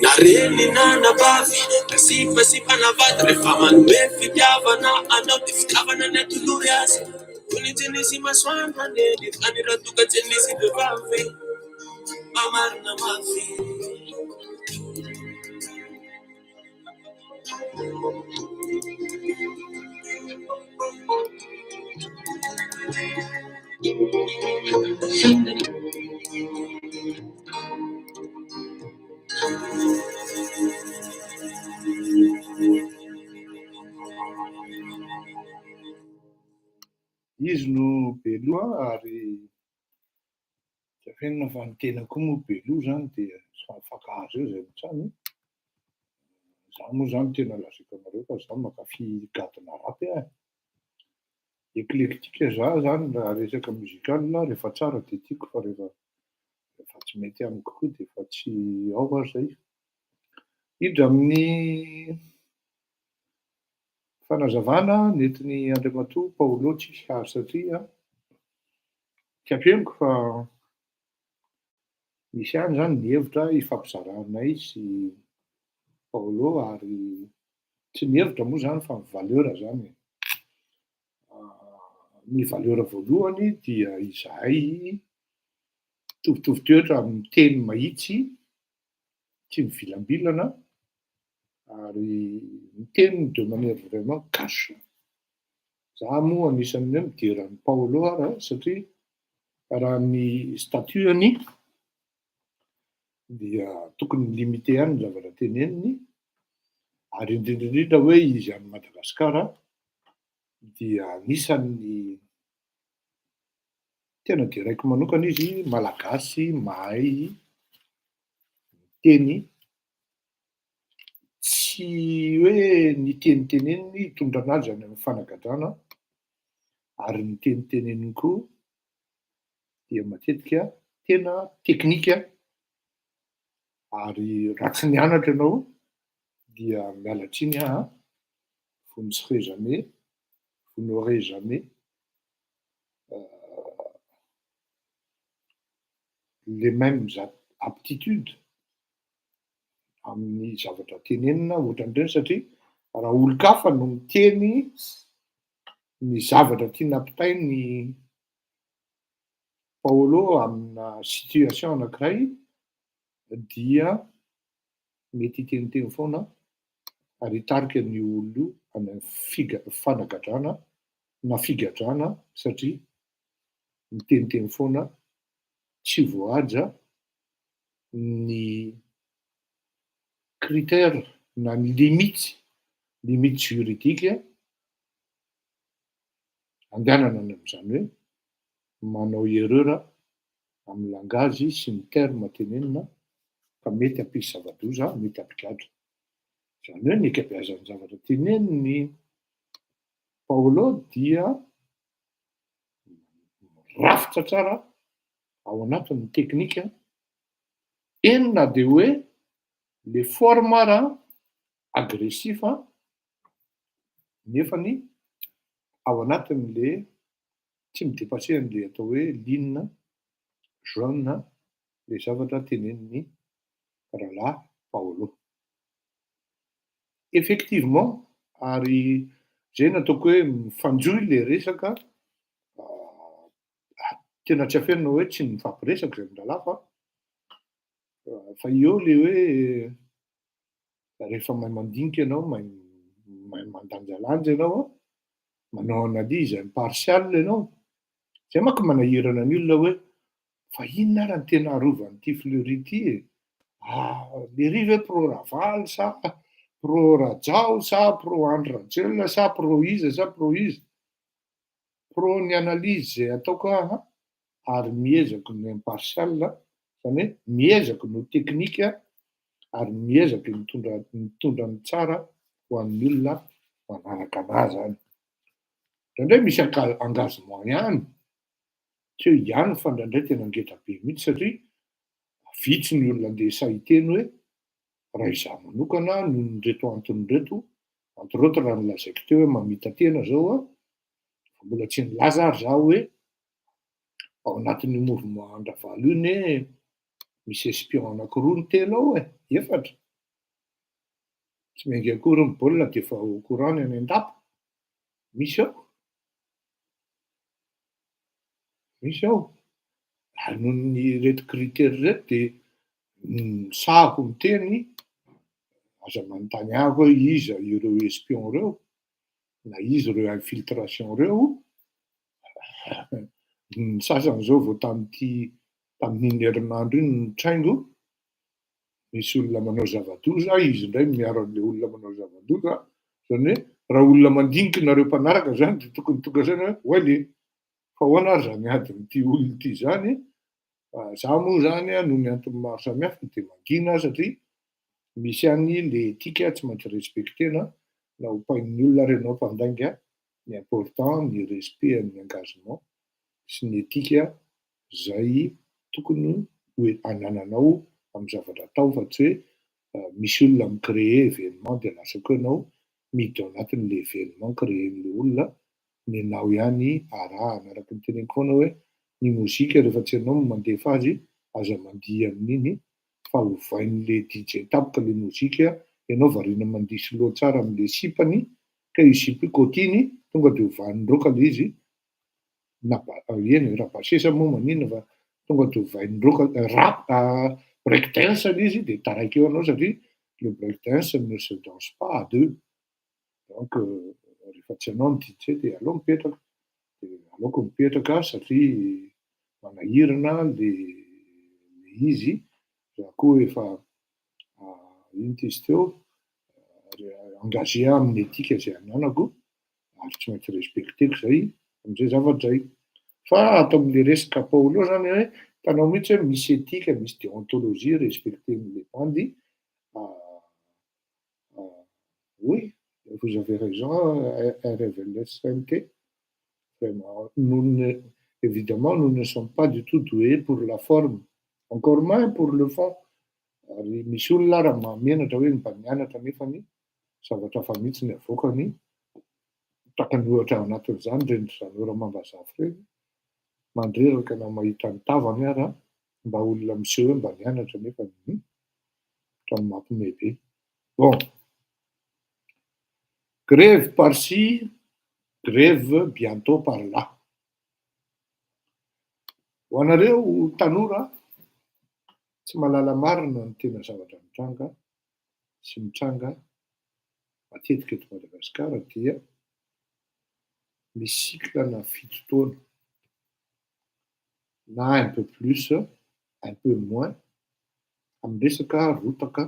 Na reny na anabavy, na sipa sipa na vady, rehefa manome fitiavana anao dia fitiavana ny atolory azy. Toy ny tsy nisy masoandro anie ny tany raha toa ka tsy nisy vehivavy. Mba marina mafy. Izy no be loha ary tsy afenina fa ny tena koa moa be loha izany dia samy mifankahazo eo izay hatrany. Izaho moa izany tena lazaiko anareo fa izaho mankafy gadona rap aho e. Eclectique izaho izany raha resaka musical rehefa tsara dia tiako fa rehefa rehefa tsy mety amiko koa dia efa tsy ao aho izay. Hiditra amin'ny fanazavana nentin'i Andriamatoa Paolo tsika ary satria tsy afeniko fa misy ihany izany ny hevitra ifampizaranay sy Paolo ary tsy ny hevitra moa izany fa ny valeur izany e. Ny valeur voalohany dia izahay mitovitovy toetra amin'ny teny mahitsy, tsy mivilambilana ary miteny de manière vraiment cash. Za moa anisan'ny hoe midera an'i Paolo ary satria raha ny statut-ny dia tokony limité ihany ny zavatra teneniny ary indrindra indrindra hoe izy any Madagasikara dia anisan'ny tena deraiko manokana izy malagasy mahay miteny, tsy hoe ny teny teneniny hitondra anazy any amin'ny fanagadrana ary ny teny teneniny koa dia matetika tena teknika ary raha tsy nianatra ianao dia miala tsiny aho an, vous ne serez jamais, vous n'aurez jamais. les mêmes aptitudes amin'ny zavatra tenenina ohatran'ireny, satria raha olon-kafa no miteny ny zavatra tiana ampitainy Paolo amina situation anankiray dia mety hiteniteny foana ary hitarika an'io olona io any amin'ny figa- fanagadrana na figadrana, satria miteniteny foana, tsy voahaja ny critère na ny limite juridique andehanana any amin'izany hoe manao erreur amin'ny langage sy ny terme tenenina ka mety hampisy zava-doza, mety hampigadra. Zany hoe ny ankabeazan'ny zavatra teneniny Paolo dia mirafitra tsara ao anatin'ny teknika, eny na de hoe le forme ara agressif, nefany ao anatin'le tsy mi-dépasser an'le atao hoe ligne jaune le zavatra teneniny rahalahy Paolo. Effectivement, ary zay no ataoko hoe mifanjohy le resaka, tena tsy afenina hoe tsy mifampiresaka zay mirahalahy, fa eo le hoe rehefa mahay mandinika ianao, mahay mandanjalanja ianao a, manao analyse impartial ianao, zay manko manahirana ny olona hoe fa inona ara ny tena arovan'ity Fleury ty e? Lery ve pro Ravaly sa pro Rajao sa pro Andry Rajoelina sa pro iza sa pro iza? Pro ny analyse zay ataoko aho, ary miezaky no impartial, zany hoe miezaky no teknika ary miezaky mitondra ny tsara ho an'ny olona manaraka anazy zany. Indraindray misy engagement ihany, tsy hoe ihany, fa indraindray tena ngeda be mihitsy, satria vitsy ny olona andeha sahy hiteny hoe raha izaho manokana noho ny reto antony reto, entre autres raha nolazaiko teo hoe mamita tena zao a, fa mbola tsy nilaza ary zaho hoe ao anatin'io mouvement Andravalo io ne misy espion anankiroa ny telo ao e, efatra. Tsy miainga akory ny baolina de efa au courant ny any an-dapa. Misy ao. Misy ao. Ary noho ny reto critère reto de sahako miteny, aza manontany ahy hoe iza ireo espion reo na iza ireo infiltration reo. Ny sasany zao vao tamin'ity tamin'iny herinandro iny ny traingo, misy olona manao zava-doza, izy indray miaro an'le olona manao zava-doza. Zany hoe raha olona mandiniky nareo mpanaraka zany de tokony tonga saina hoe oay le fa ahoana ary zany adin'ity olona ity zany. Za moa zany a, noho ny antony maro samihafa de mangina, satria misy ihany le éthique tsy maintsy respectena na hompain'ny olona ary ianao mpandainga. Ny important ny respect ny engagement sy ny éthique zay tokony hoe anananao amin'ny zavatra atao, fa tsy hoe misy olona mi-créer événement de lasa koa ianao miditra ao anatin'le événement créer-n'le olona, ny anao ihany arahana. Araky ny teneniko foana hoe ny mozika rehefa tsy ianao no mandefa azy, aza mandihy amin'iny fa ovain'le DJ tampoka le mozika, ianao variana mandihy slow tsara am'le sipany ka io sipa io kotiny tonga de ovan'ny roka le izy na eny raha basesa moa maninona, fa tonga de ovain'ny roka rap break dance le izy de taraiky eo anao, satria le break dance ne se danse pas à deux. Donc rehefa tsy anao ny DJ de aleo mipetraka, de aleoko mipetraka satria manahirana le izy. Raha koa efa ino ty izy teo, engagé amin'ny éthique zay ananako ary tsy maintsy respecteko zay am'izay zavatra zay. Fa atao am'le resaka Paolo zany hoe hitanao mihitsy hoe misy éthique, misy déontologie respecten'le bandy. Oui, vous avez raison, RVLSNT, vraiment, nous ne, évidemment nous ne sommes pas du tout doués pour la forme, encore moins pour le fond. Ary misy olona raha mahamenatra hoe mba mianatra nefany zavatra hafa mihitsy ny avoakany, takany ohatra ao anatin'izany reny zanora mambazafy reny, mandreraka na mahita ny tavany ara. Mba olona miseho hoe mba nianatra nefa ohatran'ny mampiomehy be. Bon. Grève par-ci, grève bientôt par-là. Ho anareo tanora tsy mahalala marina ny tena zavatra mitranga sy mitranga matetika eto Madagasikara dia misy cycle-na 7 taona na un peu plus, un peu moins amin'ny resaka rotaka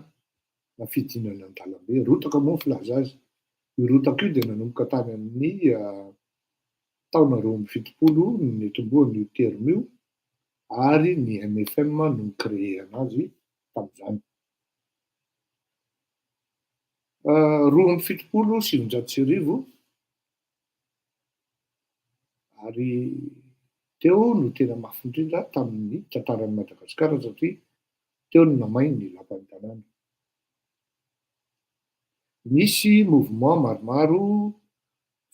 na fidinana an-dalambe. Rotaka moa ny filaza azy. Io rotaka io dia nanomboka tany amin'ny taona 72 no nitomboan'io terme io ary ny MFM no ni-créer anazy tamin'izany. 1972 ary teo no tena mafy indrindra tamin'ny tantaran'i Madagasikara satria teo no namay ny lapan'ny tanàna. Nisy mouvement maromaro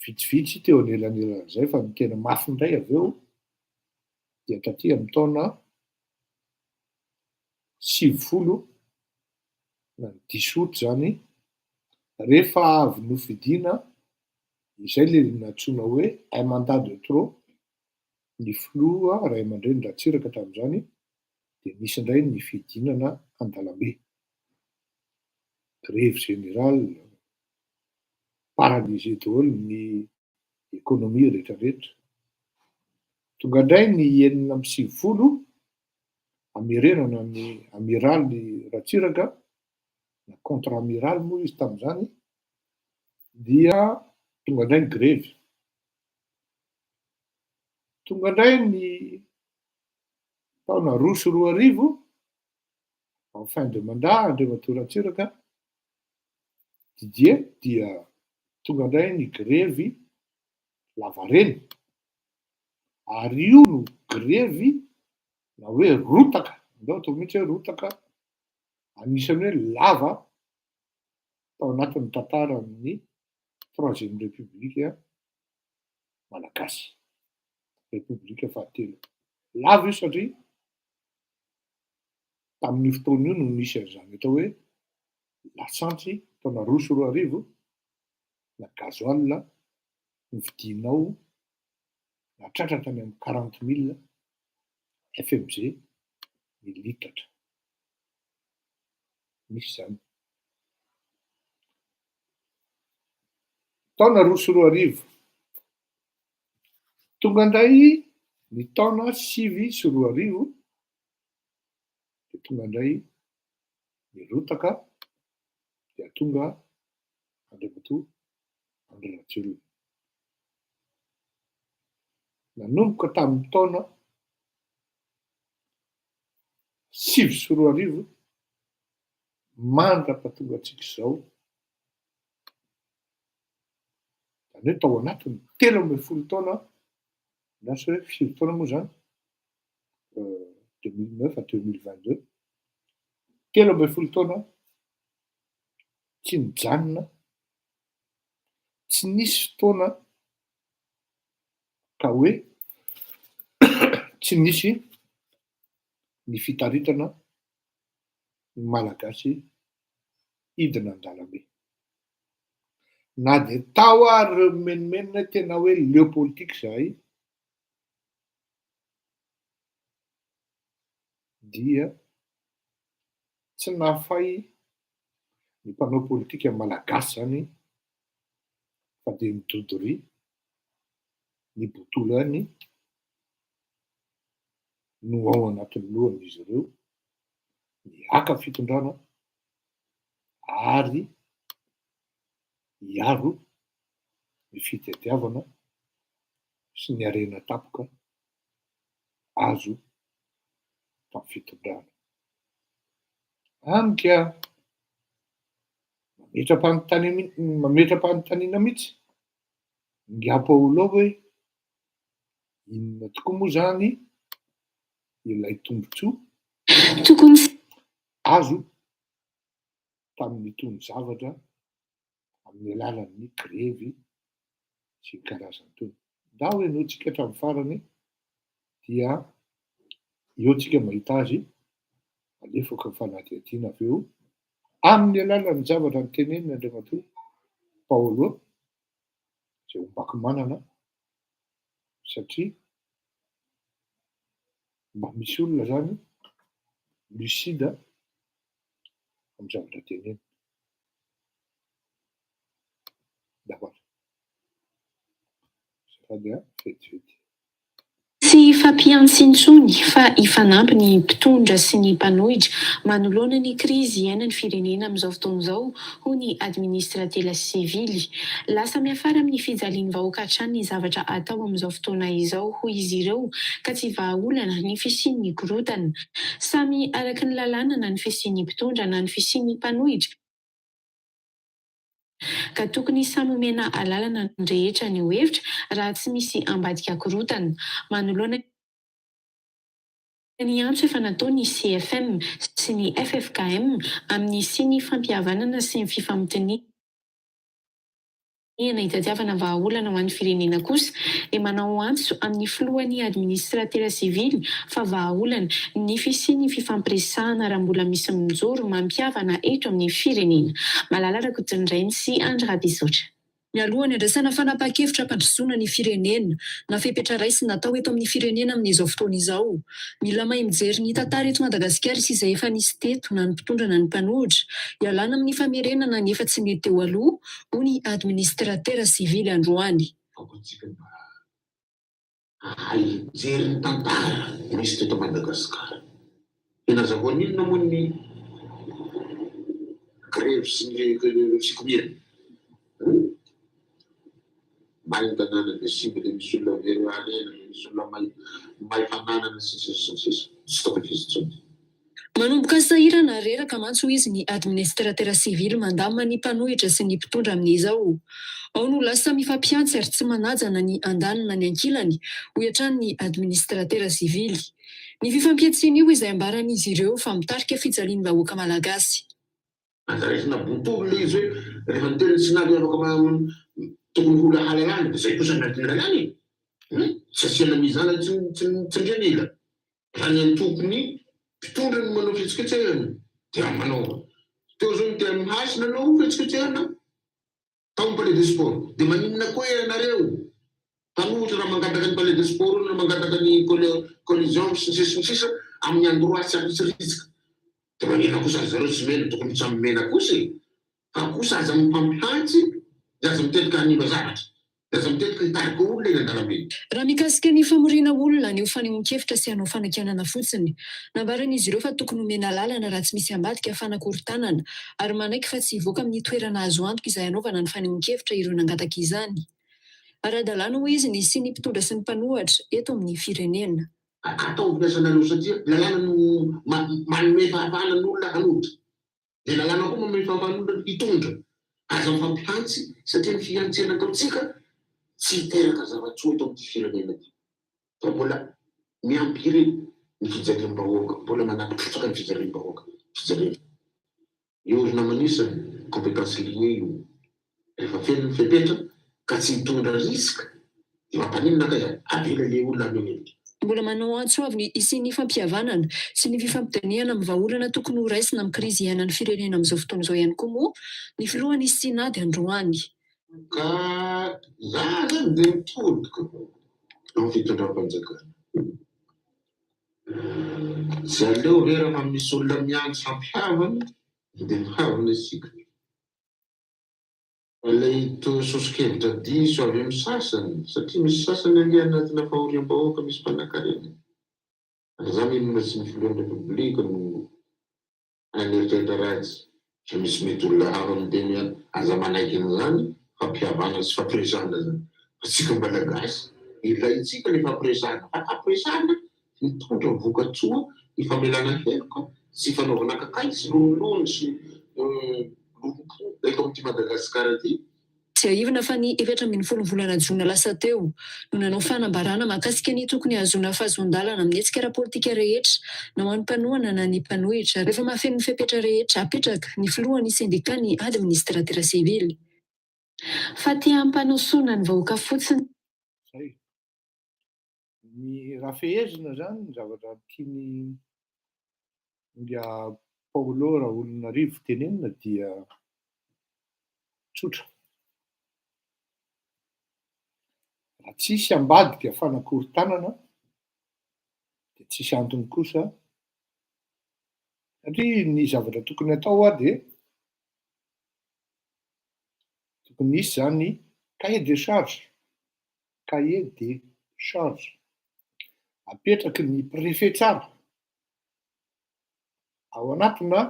vitsivitsy teo anelanelan'izay fa ny tena mafy indray avy eo dia taty amin'ny taona 90 na ny 10 août zany, rehefa avy nofidiana izay le nantsoina hoe un mandat de trop ny filoha ray aman-dreny Ratsiraka tamin'izany, dia nisy indray ny fidinana an-dalambe, grève générale, paralysé daholo ny économie rehetrarehetra. Tonga indray ny 96 amerenana ny amiraly Ratsiraka na contre amiral moa izy tamin'izany, dia tonga indray ny grève. Tonga indray ny taona 2002 en fin de mandat Andriamatoa Ratsiraka Didier, dia tonga indray ny grevy lavareny, ary io no grevy na hoe rotaka, ndao atao mihitsy hoe rotaka, anisan'ny hoe lava tao anatin'ny tantaran'ny troisième république malagasy, république fahatelo. Lava io satria tamin'io fotoana io no nisy an'izany atao hoe lasantsy taona 2002 na gasoil novidianao nahatratra tany amin'ny 40 000 FMG ny litatra. Misy zany. Taona 2002. Tonga indray ny taona 2009 dia tonga indray ny rotaka dia tonga Andriamatoa Andry Rajoelina. Nanomboka tamin'ny taona 2009 mandra-pahatonga antsika izao, izany hoe tao anatin'ny 13 taona, lasa hoe firy taona moa izany, 2009 à 2022, 13 taona tsy nijanona, tsy nisy fotoana ka hoe tsy nisy ny fitaritana ny Malagasy hidina an-dalambe. Na dia tao ary ireo mimenomenona hoe tena hoe leo politika izahay dia tsy nahafay ny mpanao politika malagasy izany fa dia nidodoria ny botolany no ao anatin'ny lohan'izy ireo, ny haka fitondrana ary hiaro ny fitadiavana sy ny harena tampoka azo tamin'ny fitondrana. Hany ka mametra-panontaniana mihitsy Ingahy Paolo hoe inona tokoa moa izany ilay tombontsoa Tokony azo tamin'itony zavatra amin'ny alalan'ny grevy sy ny karazany itony. Ndao henointsika hatramin'ny farany dia eo tsika mahita azy, alefako ny fanadihadiana avy eo amin'ny alalan'ny zavatra noteneniny Andriamatoa Paolo izay ombako manana satria mba misy olona zany lucide amin'ny zavatra teneniny. D'accord. Azafady a, vetivety. Tsy hifampihantsy intsony fa hifanampy ny mpitondra sy ny mpanohitra manoloana ny krizy iainan'ny firenena amin'izao fotoana izao, hoy ny administratela sivily. Lasa miafara amin'ny fijalian'ny vahoaka hatrany ny zavatra atao amin'izao fotoana izao, hoy izy ireo, ka tsy vahaolana ny fisian'ny korontana. Samy araka ny lalàna na ny fisian'ny mpitondra na ny fisian'ny mpanohitra, Ka tokony samy omena alalana ny rehetra haneho hevitra raha tsy misy ambadika korontana. Manoloana ny antso efa nataon'ny CFM sy ny ffkm amin'ny hisian'ny fampihavanana sy ny fifampidinihana hitadiavana vahaolana ho an'ny firenena kosa dia manao antso amin'ny filohan'ny administratera sivily fa vahaolana ny fisian'ny fifampiresahana raha mbola misy mijoro mampihavana eto amin'ny firenena. Malala Rakotonirainy sy Andry Rabesotra. Mialoha ny handraisana fanapahan-kevitra hampandrosoana ny firenena, na fepetra raisina atao eto amin'ny firenena amin'izao fotoana izao. Mila mahay mijery ny tantara eto Madagasikara sy izay efa nisy teto, na ny mpitondra na ny mpanohitra, hialana amin'ny famerenana ny efa tsy nety teo aloha, hoy ny administratera sivily androany. Aoka antsika mba hahay hijery ny tantara nisy teto Madagasikara. Dia nazahoany inona moa ny grevy sy ny fikomiana? Hum? May ny tanàna dia simba dia misy olona very harena dia misy olona may may fananana sy ny sisa sy ny sisa. Tsy tokony hisy intsony. Manomboka sahirana ary reraka mantsy hoy izy ny administratera sivily mandamina ny mpanohitra sy ny mpitondra amin'izao. Ao no lasa mifampihantsy ary tsy manaja na ny andaniny na ny ankilany, hoy hatrany ny administratera sivily. Ny fifampihantsiana io izay ambaran'izy ireo fa mitarika fijalian'ny vahoaka malagasy. Aza raisina bontolo ilay izy hoe rehefa niteny ny Synad hoe afaka tokony ho lahalalana dia izay kosa ny lalàna e! Hum! Tsy asiana mizana tsindriana ila. Raha ny antokony mpitondra no manao fihetsiketsehana dia manaova. Teo zao ny TMH nanao fihetsiketsehana tao amin'ny palais de sport. Dia maninona koa ianareo mpanohitra raha mangataka ny palais de sport na mangataka ny coliseum sy ny sisa sy ny sisa amin'ny endroit tsy hampisy risque. Dia maninona kosa ry zareo tsy mena? Tokony samy mena kosa e! Fa kosa aza mifampihantsy dia aza mitetika hanimba zavatra. Dia aza mitetika hitarika olona eny an-dalambe. Raha mikasika ny famoriana olona haneho fanehoan-kevitra sy hanao fanakianana fotsiny, nambaran'izy ireo fa tokony homena lalana raha tsy misy ambadika fanakorontanana ary manaiky fa tsy hivoaka amin'ny toerana azo antoka izay hanaovana ny fanehoan-kevitra ireo nangataka izany. Ara-dalàna hoy izy ny hisian'ny mpitondra sy ny mpanohatra eto amin'ny firenena. Ataovy ny asanareo satria lalàna no manome fahafahana ny olona hanohitra. Dia lalàna koa manome fahafahana ny olona hitondra. Aza mifampihantsy satria ny fihantsiana ataontsika tsy hiteraka zava-tsoa eto amin'ity firenena ity. Fa mbola mi-empirer ny fijaliam-bahoaka, mbola manampy trotraka ny fijaliam-bahoaka. Fijaliana. Io ry namana io samy compétence liée io. Rehefa feno ny fepetra ka tsy hitondra risque dia mampaninona kay a? Avela le olona haneho hevitra. Mbola manao antso avo ny hisian'ny fampihavanana sy ny fifampidinihana amin'ny vahaolana tokony ho raisina amin'ny krizy iainan'ny firenena amin'izao fotoana izao ihany koa moa ny filohan'ny Synad androany. Ka za zany dia mitodika amin'ny fitondram-panjakana. Tsy aleo ve raha misy olona miantso hampihavana dia mihavana isika? Fa ilay toa soso-kevitra diso avy amin'ny sasany, satria misy sasany ange anatina fahoriam-bahoaka misy mpanankarena e! Ary za mino fa tsy ny filohan'ny Repoblika no hanan'eritreritra ratsy fa misy mety olona hafa miteny hoe aza manaiky an'izany fampihavana sy fampiresahana zany fa tsika Malagasy ilaintsika le fampiresahana fa fampiresahana mitondra vokatsoa ny famelana heloka sy fanaovana kakay sy lonilony sy lolompo eto amin'ity Madagasikara ity. Tsiahivina fa ny 14 volana jona lasa teo no nanao fanambarana mahakasika ny tokony hahazoana fahazoan-dalana amin'ny hetsika ara-politika rehetra na ho an'ny mpanohana na ny mpanohitra rehefa mahafeno ny fepetra rehetra apetraka ny filohan'ny sendikan'ny administratera sivily. Fa te hampanosoana ny vahoaka fotsiny. Zay. Ny raha fehezina zany ny zavatra tiany inga Paolo Raolonarivo tenenina dia tsotra. Raha tsisy ambadika fanakorontanana dia tsisy antony kosa satria ny zavatra tokony atao hoa dia tokony hisy zany cahier de charge, cahier de charge apetraky ny préfet tsara ao anatina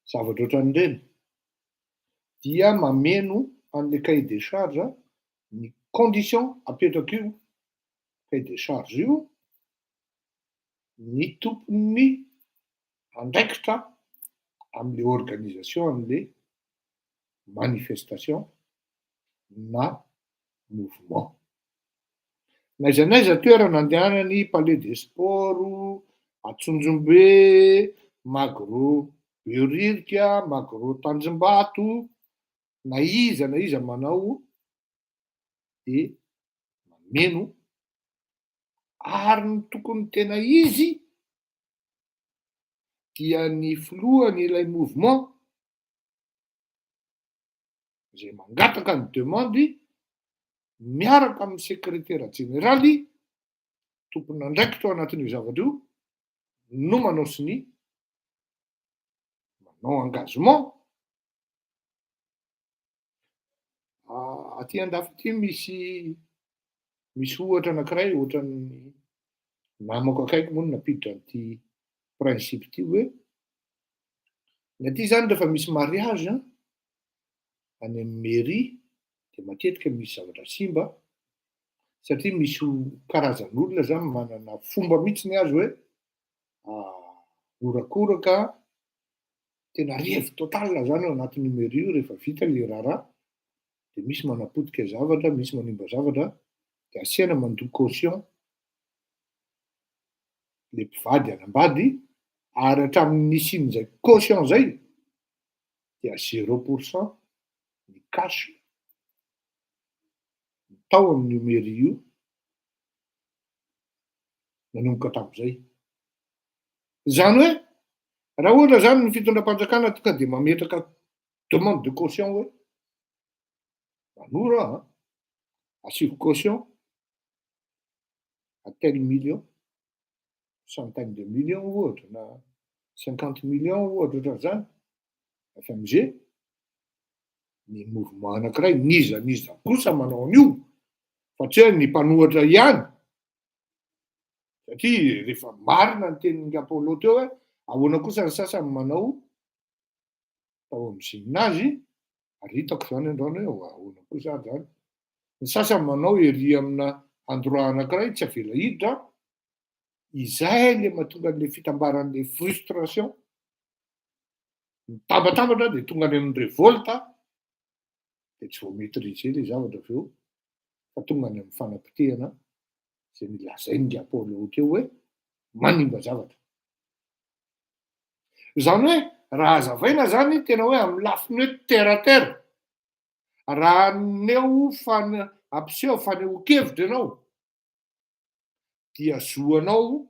zavatra ohatran'ireny dia mameno an'le cahier de charge ny condition apetrak'io cahier de charge io ny tompon'ny andraikitra am'le organisation an'le manifestation na mouvement. N'aiza n'aiza toerana andehanany palais des sports, Antsonjombe, Magro Behoririka, Magro Tanjombato, na iza na iza manao de mameno ary ny tokony tena izy dia ny filohany ilay mouvement izay mangataka ny demande miaraka amin'ny sekretera jeneraly tompon'andraikitra ao anatin'io zavatra io no manao sonia, manao engagement. Aty andafy aty misy misy ohatra anankiray ohatran'ny namako akaiky moa no nampiditra an'ity principe ity hoe ny aty zany rehefa misy mariage an, any amin'ny mairie de matetika misy zavatra simba satria misy karazan'olona zany manana fomba mihitsy ny azy hoe horakoraka, tena revy total zany ao anatin'io mairie io rehefa vita le raharaha de misy manapotika zavatra, misy manimba zavatra de asiana mandoa caution le mpivady hanambady ary hatramin'ny nisian'izay caution zay dia zéro pourcent ny cash tao amin'io mairie io nanomboka tamin'izay. Izany hoe raha ohatra zany ny fitondram-panjakana tonga de mametraka demande de caution hoe manoro aho an, asiako caution à tel million, centaine de millions ohatra na cinquante millions ohatra ohatran'izany, FMG, ny mouvement anankiray n'iza n'iza kosa manao an'io fa tsy hoe ny mpanohatra ihany satria rehefa marina ny tenin'i Apollo teo hoe ahoana kosa ny sasany manao tao amin'ny gymnase ary hitako zany androany hoe ahoana kosa ary zany ny sasany manao ery amina endroit anankiray tsy avela hiditra izay le mahatonga an'le fitambaran'le frustration mitambatambatra de tonga any amin'ny révolte de tsy vao maîtriser le zavatra avy eo fa tonga any amin'ny fanapotehana zay nilazain'i Apollo teo hoe manimba zavatra. Zany hoe raha hazavaina zany tena hoe amin'ny lafiny hoe terre à terre, raha haneho fan- hampiseho fanehoan-kevitra ianao dia zoanao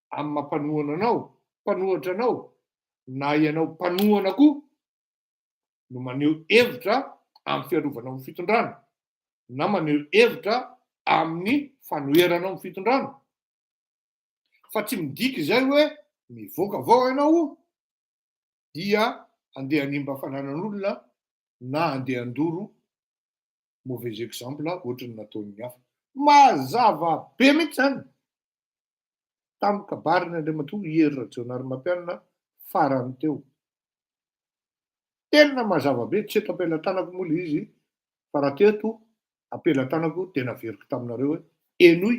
amin'ny maha mpanohana anao, mpanohatra anao na ianao mpanohana koa no maneho hevitra amin'ny fiarovanao ny fitondrana na maneho hevitra amin'ny fanoheranao ny fitondrana fa tsy midika izay hoe mivoaka avao ianao dia andeha hanimba fananan'olona na andeha handoro mauvais exemple ohatry ny nataon'ny hafa. Mazava be mihitsy zany tamin'ny kabariny Andriamatoa Hery Rajaonarimampianina farany teo. Tena mazava be, tsy eto am-pelatanako moa le izy fa raha teto am-pelatanako dia naveriko taminareo hoe henoy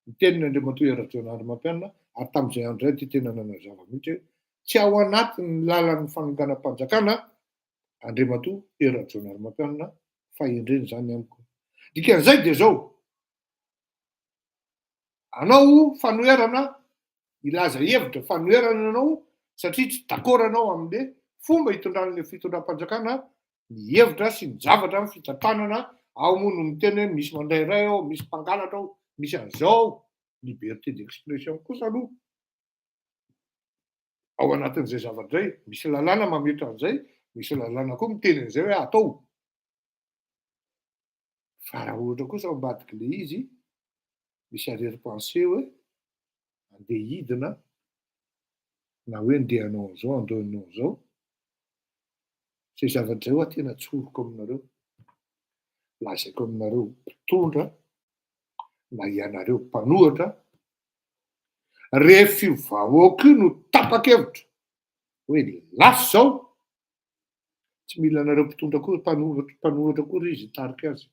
ny tenin'i Andriamatoa Hery Rajaonarimampianina ary tamin'izay andro izay dia tena nanazava mihitsy hoe tsy ao anatin'ny lalan'ny fanonganam-panjakana Andriamatoa Hery Rajaonarimampianina fahendrena izany amiko. Dikan'izay dia izao, anao fanoherana, hilaza hevitra fanoherana ianao satria tsy d'accord ianao amin'le fomba hitondran'le fitondram-panjakana ny hevitra sy ny zavatra ny fitantanana Ao moa no miteny hoe misy mandrairay ao, misy mpangalatra ao, misy an'izao ao. Liberté d'expression kosa aloha ao anatin'izay zavatra izay. Misy lalàna mametra an'izay, misy lalàna koa miteny an'izay hoe atao. Fa raha ohatra kosa ao ambadik'ilay izy, misy arrière pensée hoe andeha hidina na hoe andeha hanao an'izao, andeha hanao an'izao, izay zavatra izay ho'a tena tsoriko aminareo, lazaiko aminareo mpitondra na ianareo mpanohatra, rehefa io vahoaka io no tapa-kevitra hoe lasa izao, Tsy mila anareo mpitondra koa, mpanohitra mpanohitra akory izy hitarika azy.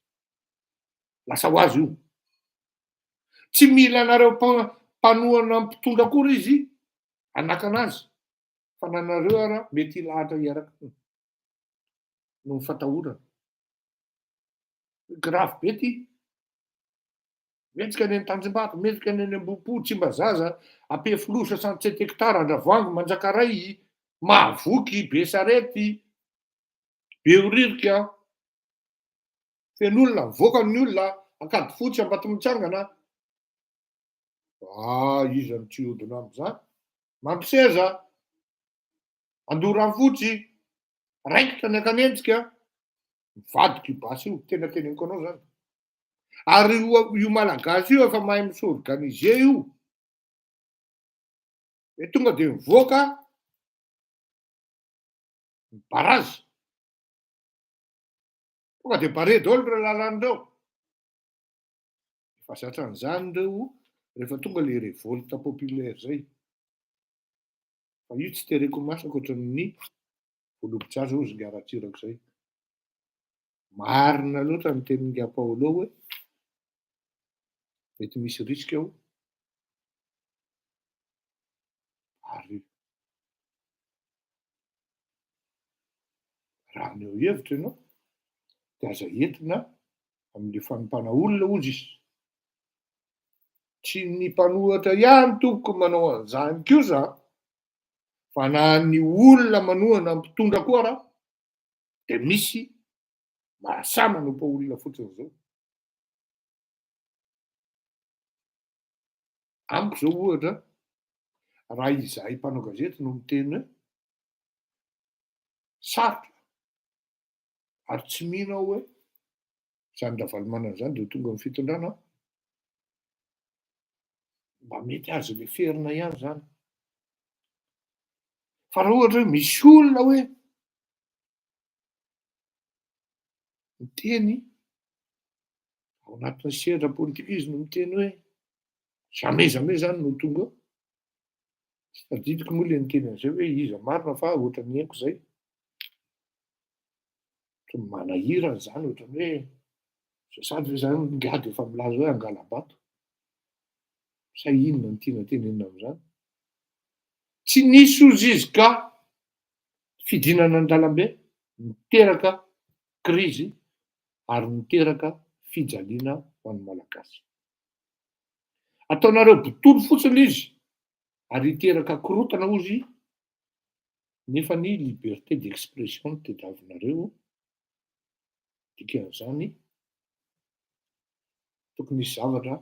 Lasa ho azy io. Tsy mila anareo mpanohana mpitondra akory izy hanakana azy. Fa na nareo ara mety hilahatra hiaraka aminy. Noho ny fatahorana. Grave be ty. Mihetsika ny eny Tanjombato, mihetsika ny eny Ambohipo, Tsimbazaza, Ampefiloha, 67 hectares, Andravoahangy, Manjakaray, Mahavoky, Besarety, Behoririka. Feno olona, mivoaka ny olona, Ankadifotsy, Ambatomitsangana. Ah, iza no tsy hiodina amin'izany? Mandroseza, Andoranfotsy, raikitra ny Ankanenjika. Mivadika io basy io, tena teneniko anao zany. Ary io io malagasy io efa mahay mi-s'organiser io. De tonga de mivoaka ny barazy. Tonga de barré daholo ireo lalana ireo. Efa zatra an'izany ireo rehefa tonga le révolte populaire zay. Fa io tsy tereko maso ankoatran'ny voalobo-jaza hozy ingahy Ratsiraka zay. Marina loatra ny tenin'ingahy Paolo hoe mety misy risque ao ary raha haneho hevitra ianao dia aza entina amin'le fanompana olona hozy izy. Tsy ny mpanohatra ihany tompoko manao an'izany kosa fa na ny olona manohana ny mpitondra koa ara dia misy mahasahy manompa olona fotsiny izao. Amiko izao ohatra, raha izahay mpanao gazety no miteny hoe sarotra ary tsy mino aho hoe izany Ravalomanana izany dia ho tonga amin'ny fitondrana aho, mba mety azo leferina ihany izany. Fa raha ohatra hoe misy olona hoe miteny ao anatin'ny sehatra politika izy no miteny hoe jamais jamais zany no tonga eo, tsy tadidiko moa le niteny an'izay hoe iza marina fa ohatran'ny henoko zay, ohatran'ny manahirana zany ohatran'ny hoe zao sady ve zany ingahy de efa milaza hoe hangala-bato sa inona no tiana tenenina am'zany? Tsy nisy ozy izy ka! Fidinana an-dalambe niteraka krizy ary niteraka fijaliana ho an'ny Malagasy. Ataonareo botolo fotsiny izy ary hiteraka korontana hozy nefa ny liberté d'expression no tediavinareo, dikan'izany tokony hisy zavatra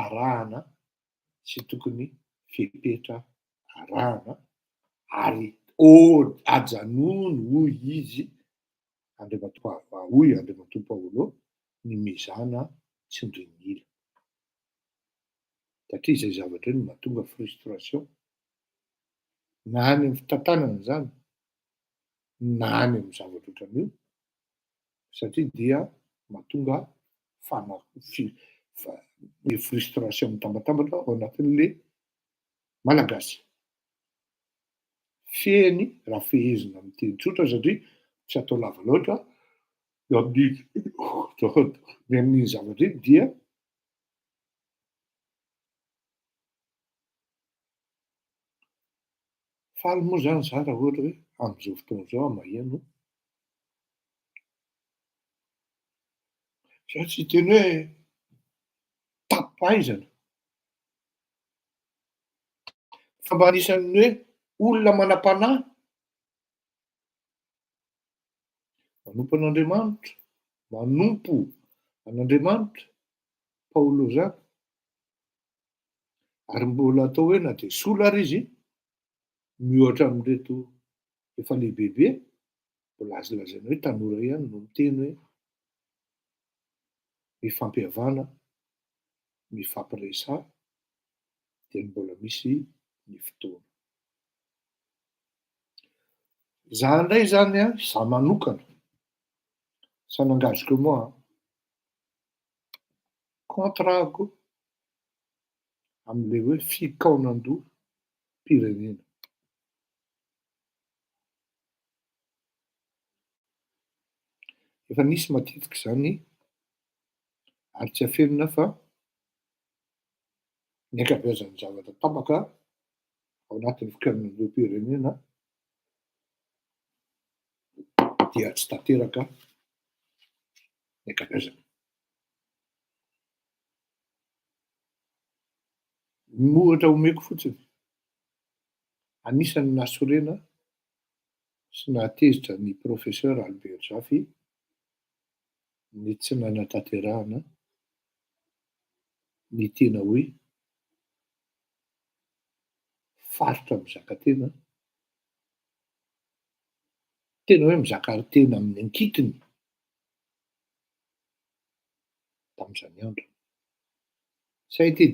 arahana sy tokony fepetra arahana ary ajanony hoy izy Andriamatoa hoy Andriamatoa Paolo ny mizana tsindrin'ila satria izay zavatra io no mahatonga frustration na any amin'ny fitantanana izany na any amin'ny zavatra ohatran'io satria dia mahatonga fana- fi- fa- ny frustration mitambatambatra ao anatin'le malagasy. Fehiny raha fehezina amin'ny teny tsotra satria tsy atao lava loatra ny amin'ny ny amin'iny zavatra iny dia faly moa zany za raha ohatra hoe amin'izao fotoana izao aho maheno za tsy hiteny hoe tapaizana fa mba anisan'ny hoe olona manam-panahy manompo an'Andriamanitra, manompo. an'Andriamanitra, Paolo zany, ary mbola atao hoe na dia sola ary izy, miohatra amin'ireto efa lehibebe, mbola azo lazaina hoe tanora ihany no miteny hoe mifampihavana, mifampiresaha, dia mbola misy ny fotoana. Za indray zany an, za manokana, ça n'engage que moi an, contre aho amin'ilay hoe fikaonandoham-pirenena. Efa nisy matetika izany ary tsy afenina fa ny ankabeazan'ny zavatra tapaka ao anatin'ny fikaonandoham-pirenena dia tsy tanteraka ny ankabeazany. Ny ohatra omeko fotsiny, anisan'ny nahasorena sy nahatezitra ny Professeur Albert Zafy ny tsy nanatanterahana ny tena hoe faritra mizaka tena, tena hoe mizaka tena amin'ny ankitiny tamin'izany andro. Ça a été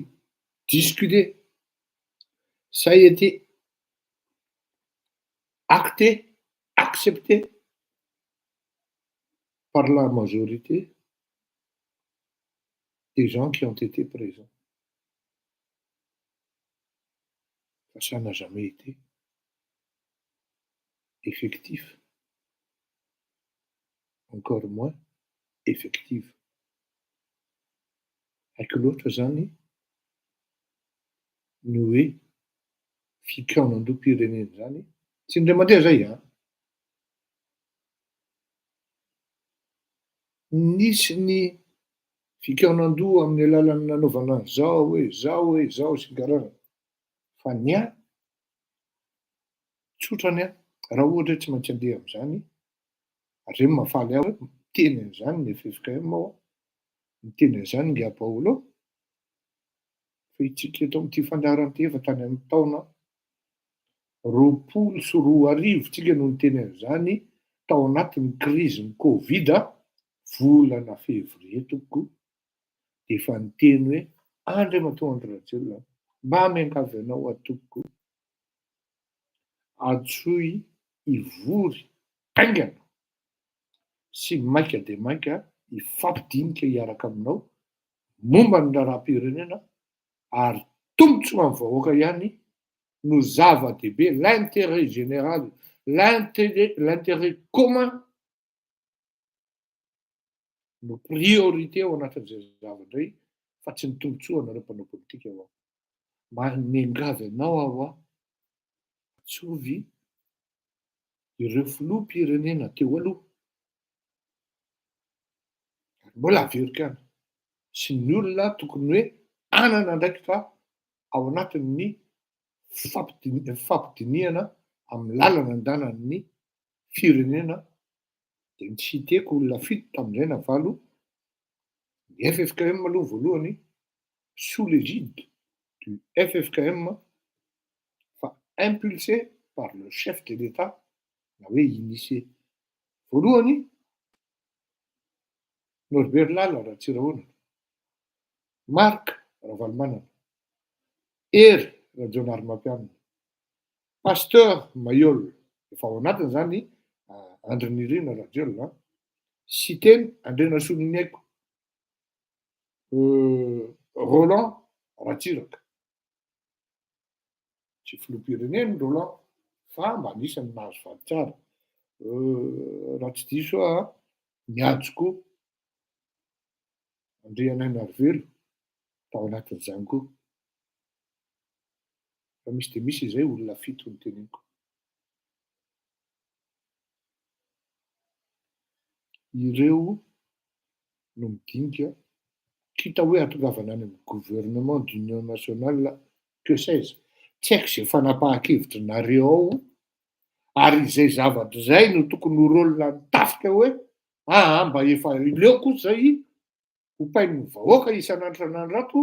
discuté, ça a été acté, accepté par la majorité des gens qui ont été présents. Fa ça n'a jamais été effectif, encore moins effective. Haiko loatra zany ny hoe fikaonandoham-pirenena zany, tsy indray mandeha zay an! Nisy ny fikaonandoha amin'ny alalan'ny nanaovana an'izao hoe zao hoe zao sy ny karazany, fa ny ahy, tsotra ny ahy, raha ohatra hoe tsy maintsy andeha amin'izany, ary zay no mahafaly ahy hoe miteny an'izany ny ffkm aho, miteny an'izany ingahy Paolo, fa itsika eto amin'ity fandaharana ity efa tany amin'ny taona 2020 tsika no niteny an'izany tao anatin'ny krizin'ny covid, volana février tompoko, dia efa niteny hoe Andriamatoa Andry Rajoelina, mba miangavy anao aho tompoko, antsoy hivory haingana sy maika dia maika hifampidinika hiaraka aminao momba ny raharaham-pirenena ary tombontsoan'ny vahoaka ihany no zava-dehibe, l'intérêt général, l'intérêt commun no priorité ao anatin'izay zavatra izay fa tsy ny tombontsoanareo mpanao politika ho'a. Mba miangavy anao aho ho'a, tsovy ireo filoham-pirenena teo aloha, ary mbola averiko ihany, sy ny olona tokony hoe hanana andraikitra ao anatin'ny fampidinihana amin'ny lalana andanan'ny firenena dia ny citeko olona fito tamin'izay na valo, ny ffkm aloha voalohany sous l'égide du ffkm fa impulsé par le chef de l'Etat na hoe initié voalohany Norbert Lala Ratsirahonana, Marc Ravalomanana, Hery Rajaonarimampianina, Pasteur Mailhol, efa ao anatiny izany Andry Nirina Rajoelina, Siteny Andrianasoloniaiko, Roland Ratsiraka, tsy filoham-pirenena i Roland fa mba anisan'ny nahazo vady tsara, raha tsy diso aho nihajo koa Andrianainarivelo tao anatin'izany koa. Fa misy dia misy izay olona fito noteneniko. Ireo no midinika, quitte hoe hahatongavana any amin'ny gouvernement d'union nationale que sais-je, tsy haiko izay fanapahan-kevitrinareo ao, ary izay zavatra izay no tokony ho rôle-n'ny tafika hoe aa mba efa leo kosa izay. Hopain'ny vahoaka isan'andro isan'andro ato,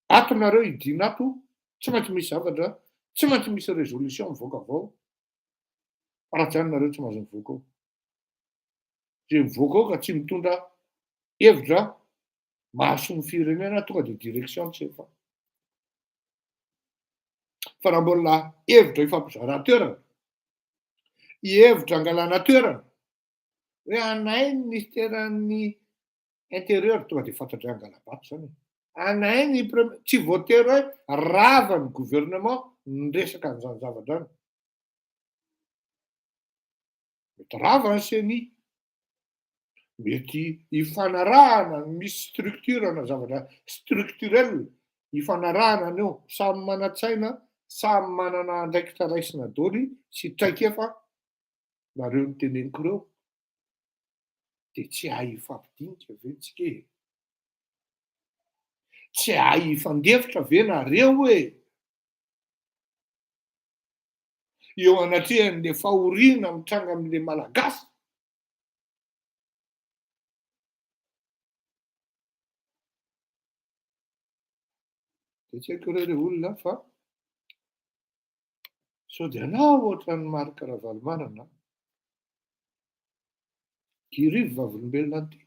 ato nareo hidiana ato, tsy maintsy misy zavatra, tsy maintsy misy résolution mivoaka avy ao, fa raha tsy any nareo tsy mahazo mivoaka ao. Izay mivoaka ao ka tsy mitondra hevitra mahasoa ny firenena tonga dia direction tsy efa. Fa raha mbola hevitra ifampizaràn-toerana, hevitra angalana toerana, hoe anay ny minisiteran'ny intérieur tonga dia fantatray angala-bato zany e. Anay ny premier, tsy voatery hoe rava ny gouvernement niresaka an'izany zavatra zany. Mety rava ny ceni, mety hifanarahana, misy structure na zavatra structurel hifanarahana ny eo, samy manan-tsaina, samy manana andraikitra raisina daholo sy traikefa nareo noteneniko ireo dia tsy hahay hifampidinika ve tsika e? Tsy hahay hifandefitra ve nareo e? Eo anatrehan'le fahoriana mitranga amin'le Malagasy? Dia tsy haiko re ry olona fa Sao dia anao ohatran'i Marc Ravalomanana an! Guy Rivo vavolombelona an'ity.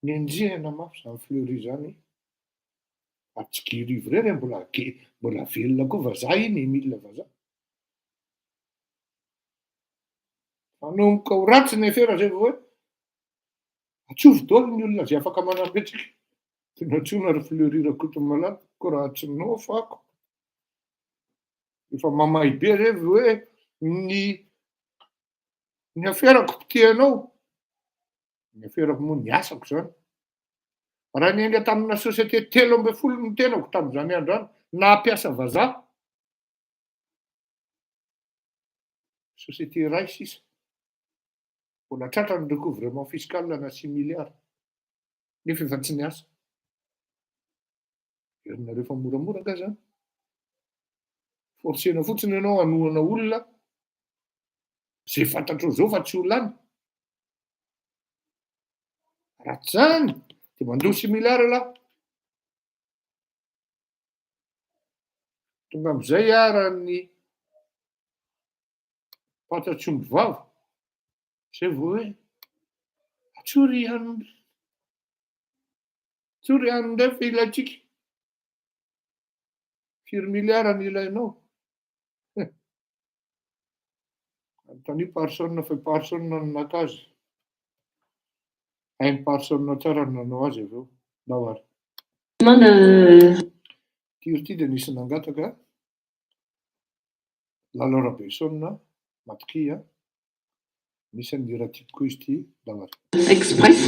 Nenjehina mafy izany Fleury izany ary tsy Guy Rivo irery e, mbola mbola velona koa vazaha iny, Emile vazaha. Manomboka ho ratsy ny afera zay vao hoe Atsovy daholo ny olona izay afaka manampy antsika. Dia nantsoina ry Fleury Rakotomalala, koa raha tsy nofako. Efa mamay be re hoe ny ny aferako potehanao. Ny aferako moa ny asako izany. Raha niainga tamina société 13 ny tenako tamin'izany andro izany, naha-mpiasa vazaha. Société iray sisa. Mbola tratra ny recouvrement fiscal ana six milliards nefa efa tsy niasa. Heverinareo fa moramora angaha zany? Forcena fotsiny ianao hanohana olona zay fantatrao zao fa tsy ho lany. Raha tsy zany de mandoa six milliards elah. Tonga amizay ara ny Patsa tsy omby vava, zay vao hoe atsory ihany, atsory ihany indray fa ilaintsika. Firy milliard no ilainao? Anontanio Parson fa i Parson no naka azy. Hain'i Parson tsara ny nanao azy avy eo. Ndao ary. Ity ry ity dia nisy nangataka. Lalao Rabeson, Matokia, misy an'ny hira tiako koa izy ity, Lala. Express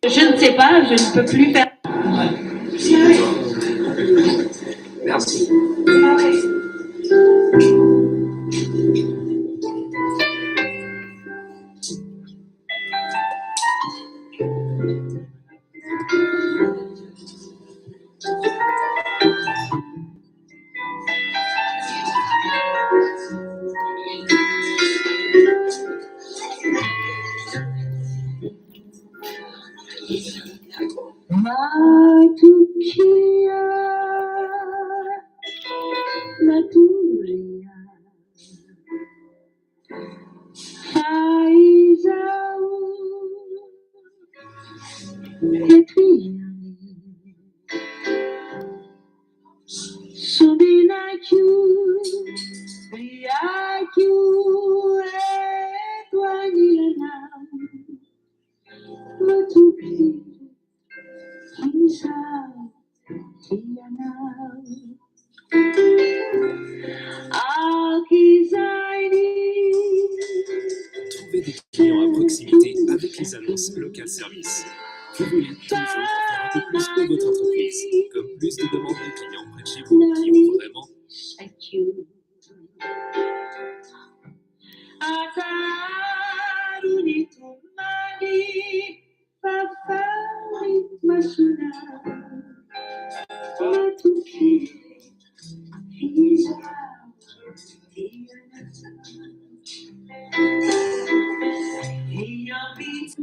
Je ne sais pas, je ne peux plus faire. Merci. Matokia, matoria, fa izaho eto ihany. Sombinako, riako eto anilanao, matoky izaho tia anao. Aoka izay ny Trouvez des clients à proximité avec les annonces Local Service. Vous voulez toujours en faire un peu plus pour votre entreprise, comme plus de demandes de clients près de chez vous qui ont vraiment saiko. Atsaharo ny tomany fafao ny masonao matoky izaho tia anao. Ny ampitso.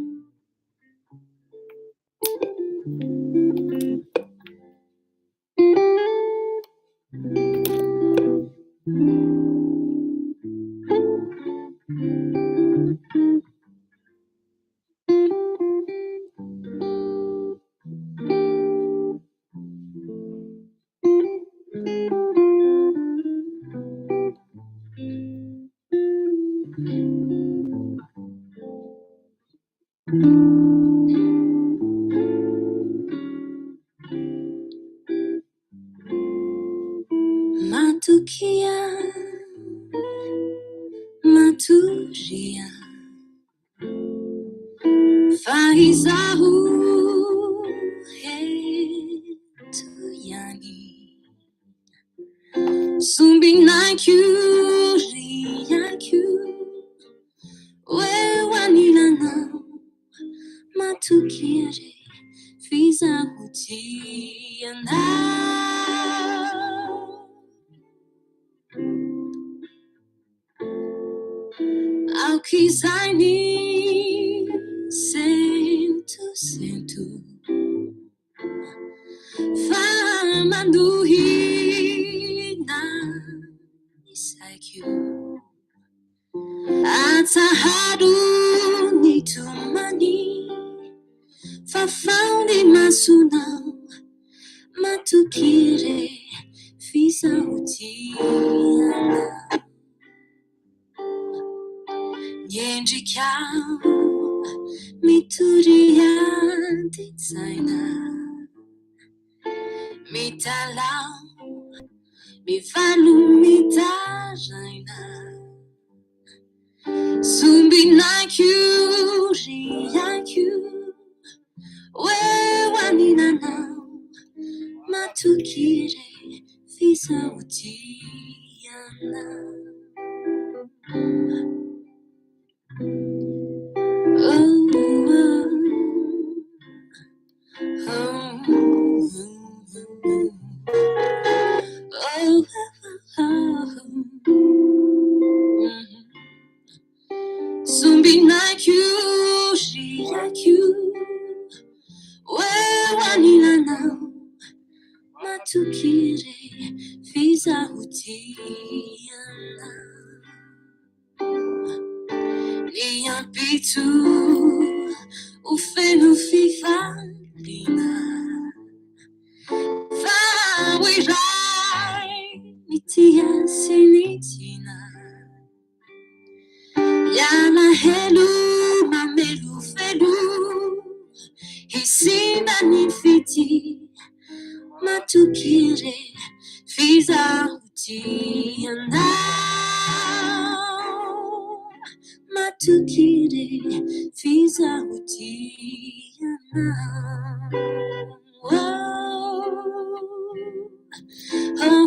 Matokia, matoria, fa izaho eto ihany. Sombinaiko ry aiko, ho eo anilanao. Matokia re, f'izaho tia anao. Aoka izay ny sentosento, fa manohina ny saiko. Atsaharo ny tomany, fafao ny masonao, matokia re, f'izaho tia anao. Ny endrikao mitory adin-tsaina, mitalaho, mivalo mitaraina. Sombinaiko ry aiko, ho eo anilanao, matokia re, f'izaho tia anao. Oh, oh, oh, oh, oh, oh. Sombinaiko ry aiko, ho eo anilanao, matokia re, f'izaho tia anao. Ny ampitso ho feno fifaliana, fa ho iray ny tia sy ny tiana. Ny alahelo mamelofelo, hisinda ny fitia, matokia re, f'izaho tia anao. Matokia re, f'izaho tia anao. Oh, oh, oh, oh,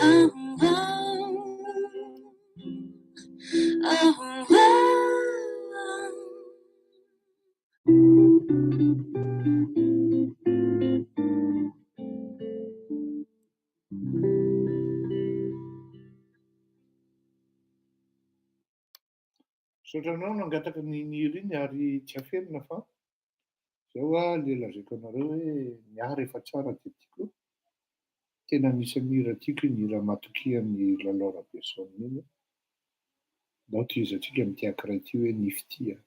oh, oh, oh. Misaotra anao nangataka ny hira iny ary tsy afenina fa zao aho le lazaiko anareo hoe ny ahy rehefa tsara dia tiako. Tena anisan'ny hira tiako iny hira Matokia an'i Lalao Rabeson iny. Ndao tohizantsika amin'ity ankiray ity hoe Ny fitia.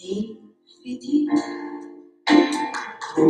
Ny fitia no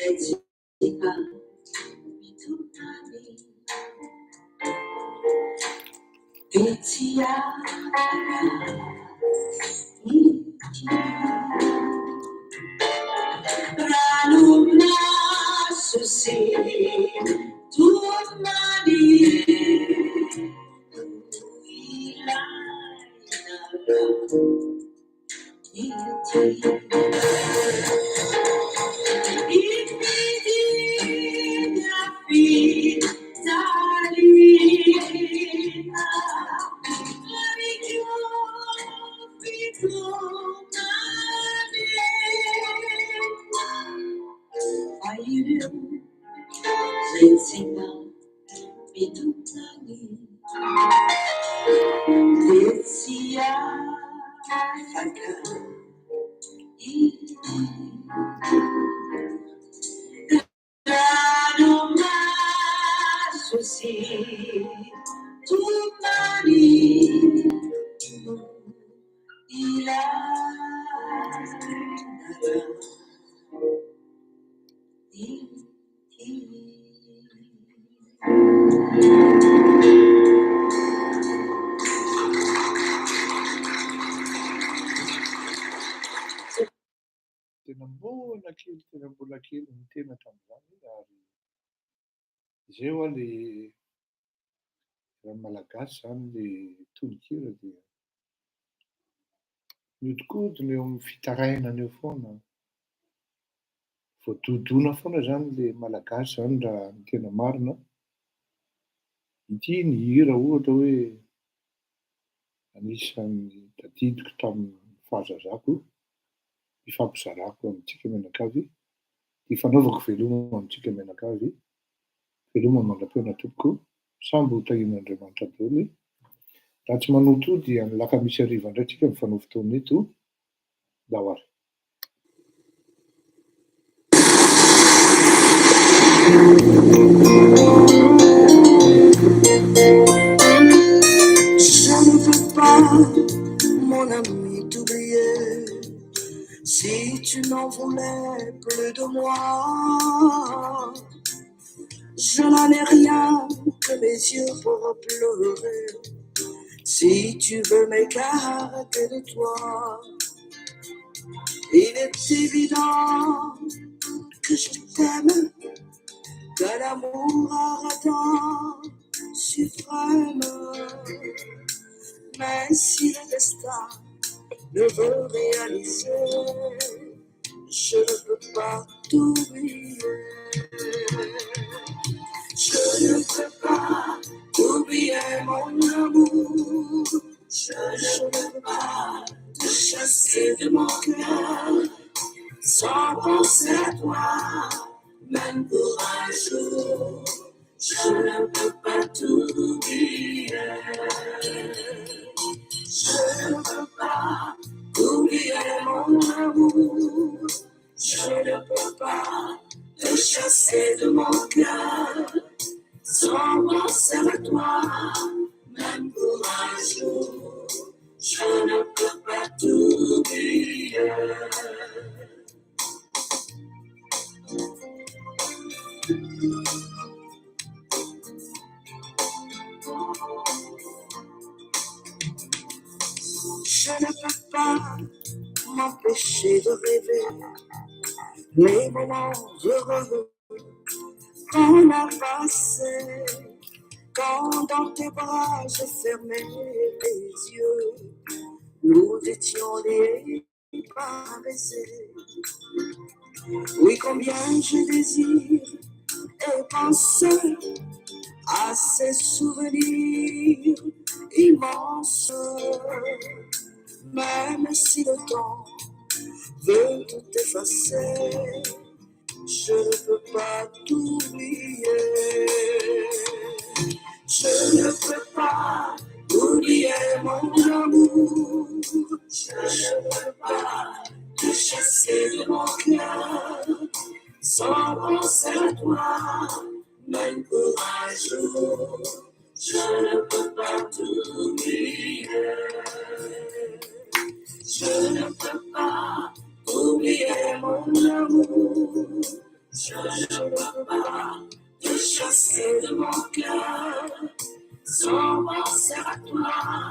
Izay mitomany dia tsy afaka ity. Ranomaso sy tomany no ilaina ity. Ranomaso sy tomany no ilaina ity. Tena mbola kely, tena mbola kely ny tena tamin'izany ary izay hoa le raha malagasy zany le tononkira dia mihodinkodina eo amin'ny fitarainana eo foana. Voadodona foana zany le malagasy zany raha ny tena marina. Ity ny hira ohatra hoe anisan'ny tadidiko tamin'ny fahazazako, ifampizarako amintsika mianakavy, ifanaovako veloma amintsika mianakavy. Veloma mandra-pihaona tompoko, samby ho tahian'Andriamanitra daholo. Raha tsy manoto dia ny lakamisy hariva indray tsika mifanao fotoana eto. Ndao ary. Je ne peux pas, mon ami, t'oublier. Si tu n'en voulais plus de moi, je n'en ai rien que mes yeux pour pleurer. Si tu veux m'écarter de toi, il est évident que je t'aime d'un amour ardent suprême. Mais si le destin ne veut réaliser, je ne peux pas t'oublier. Je ne peux pas t'oublier mon amour. Je ne peux pas te chasser de mon cœur sans penser à toi, même pour un jour. Je ne peux pas t'oublier. Je ne peux pas oublier mon amour. Je ne peux pas te chasser de mon cœur sans penser à toi, même pour un jour. Je ne peux pas t'oublier. Je ne peux pas m'empêcher de rêver les moments heureux qu'on a passés. Quand dans tes bras j'ai fermé les yeux, nous étions liés par un baiser. Oui, combien je désire et pense à ces souvenirs immenses. Même si le temps veut tout effacer, je ne peux pas t'oublier. Je ne peux pas oublier mon amour. Je ne peux pas te chasser de mon cœur sans penser à toi, même pour un jour. Je ne peux pas t'oublier. Je ne peux pas oublier mon amour. Je ne peux pas te chasser de mon cœur sans penser à toi,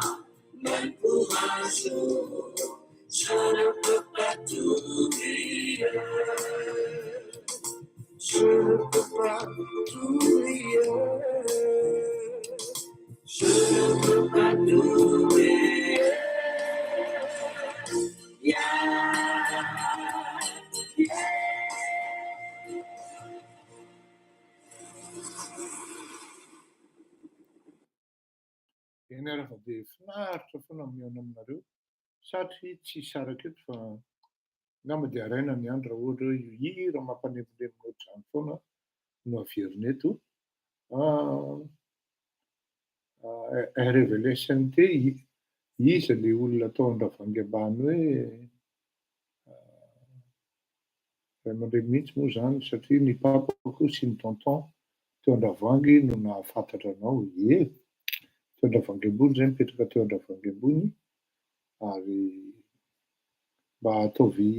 même pour un jour. Je ne peux pas t'oublier. Je ne peux pas t'oublier. Je ne peux pas t'oublier. Yeah, yeah. Eny ary fa dia finaritra foana mihaona aminareo satria tsy hisaraka eto fa angamba dia haraina ny andro raha ohatra hoe io hira mampanembonembona ohatr'izany foana no averina eto. RVLSNT, iza le olona atao Andravoahangy ambany hoe ray aman-dreny mihitsy moa izany satria ny papako sy ny tonton teo Andravoahangy no nahafantatra anao. Ie, teo Andravoahangy ambony izay mipetraka teo Andravoahangy ambony ary mba ataovy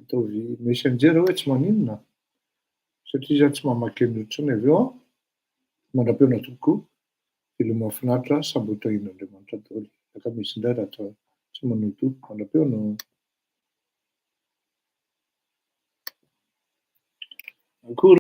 ataovy messenger hoe tsy maninona satria izaho tsy mamaky an'io intsony avy eo an. Mandra-pihaona tompoko, veloma mahafinaritra, samby ho tahian'Andriamanitra daholo. Alakamisy indray raha tsy manoto. Mandra-pihaona. Akory.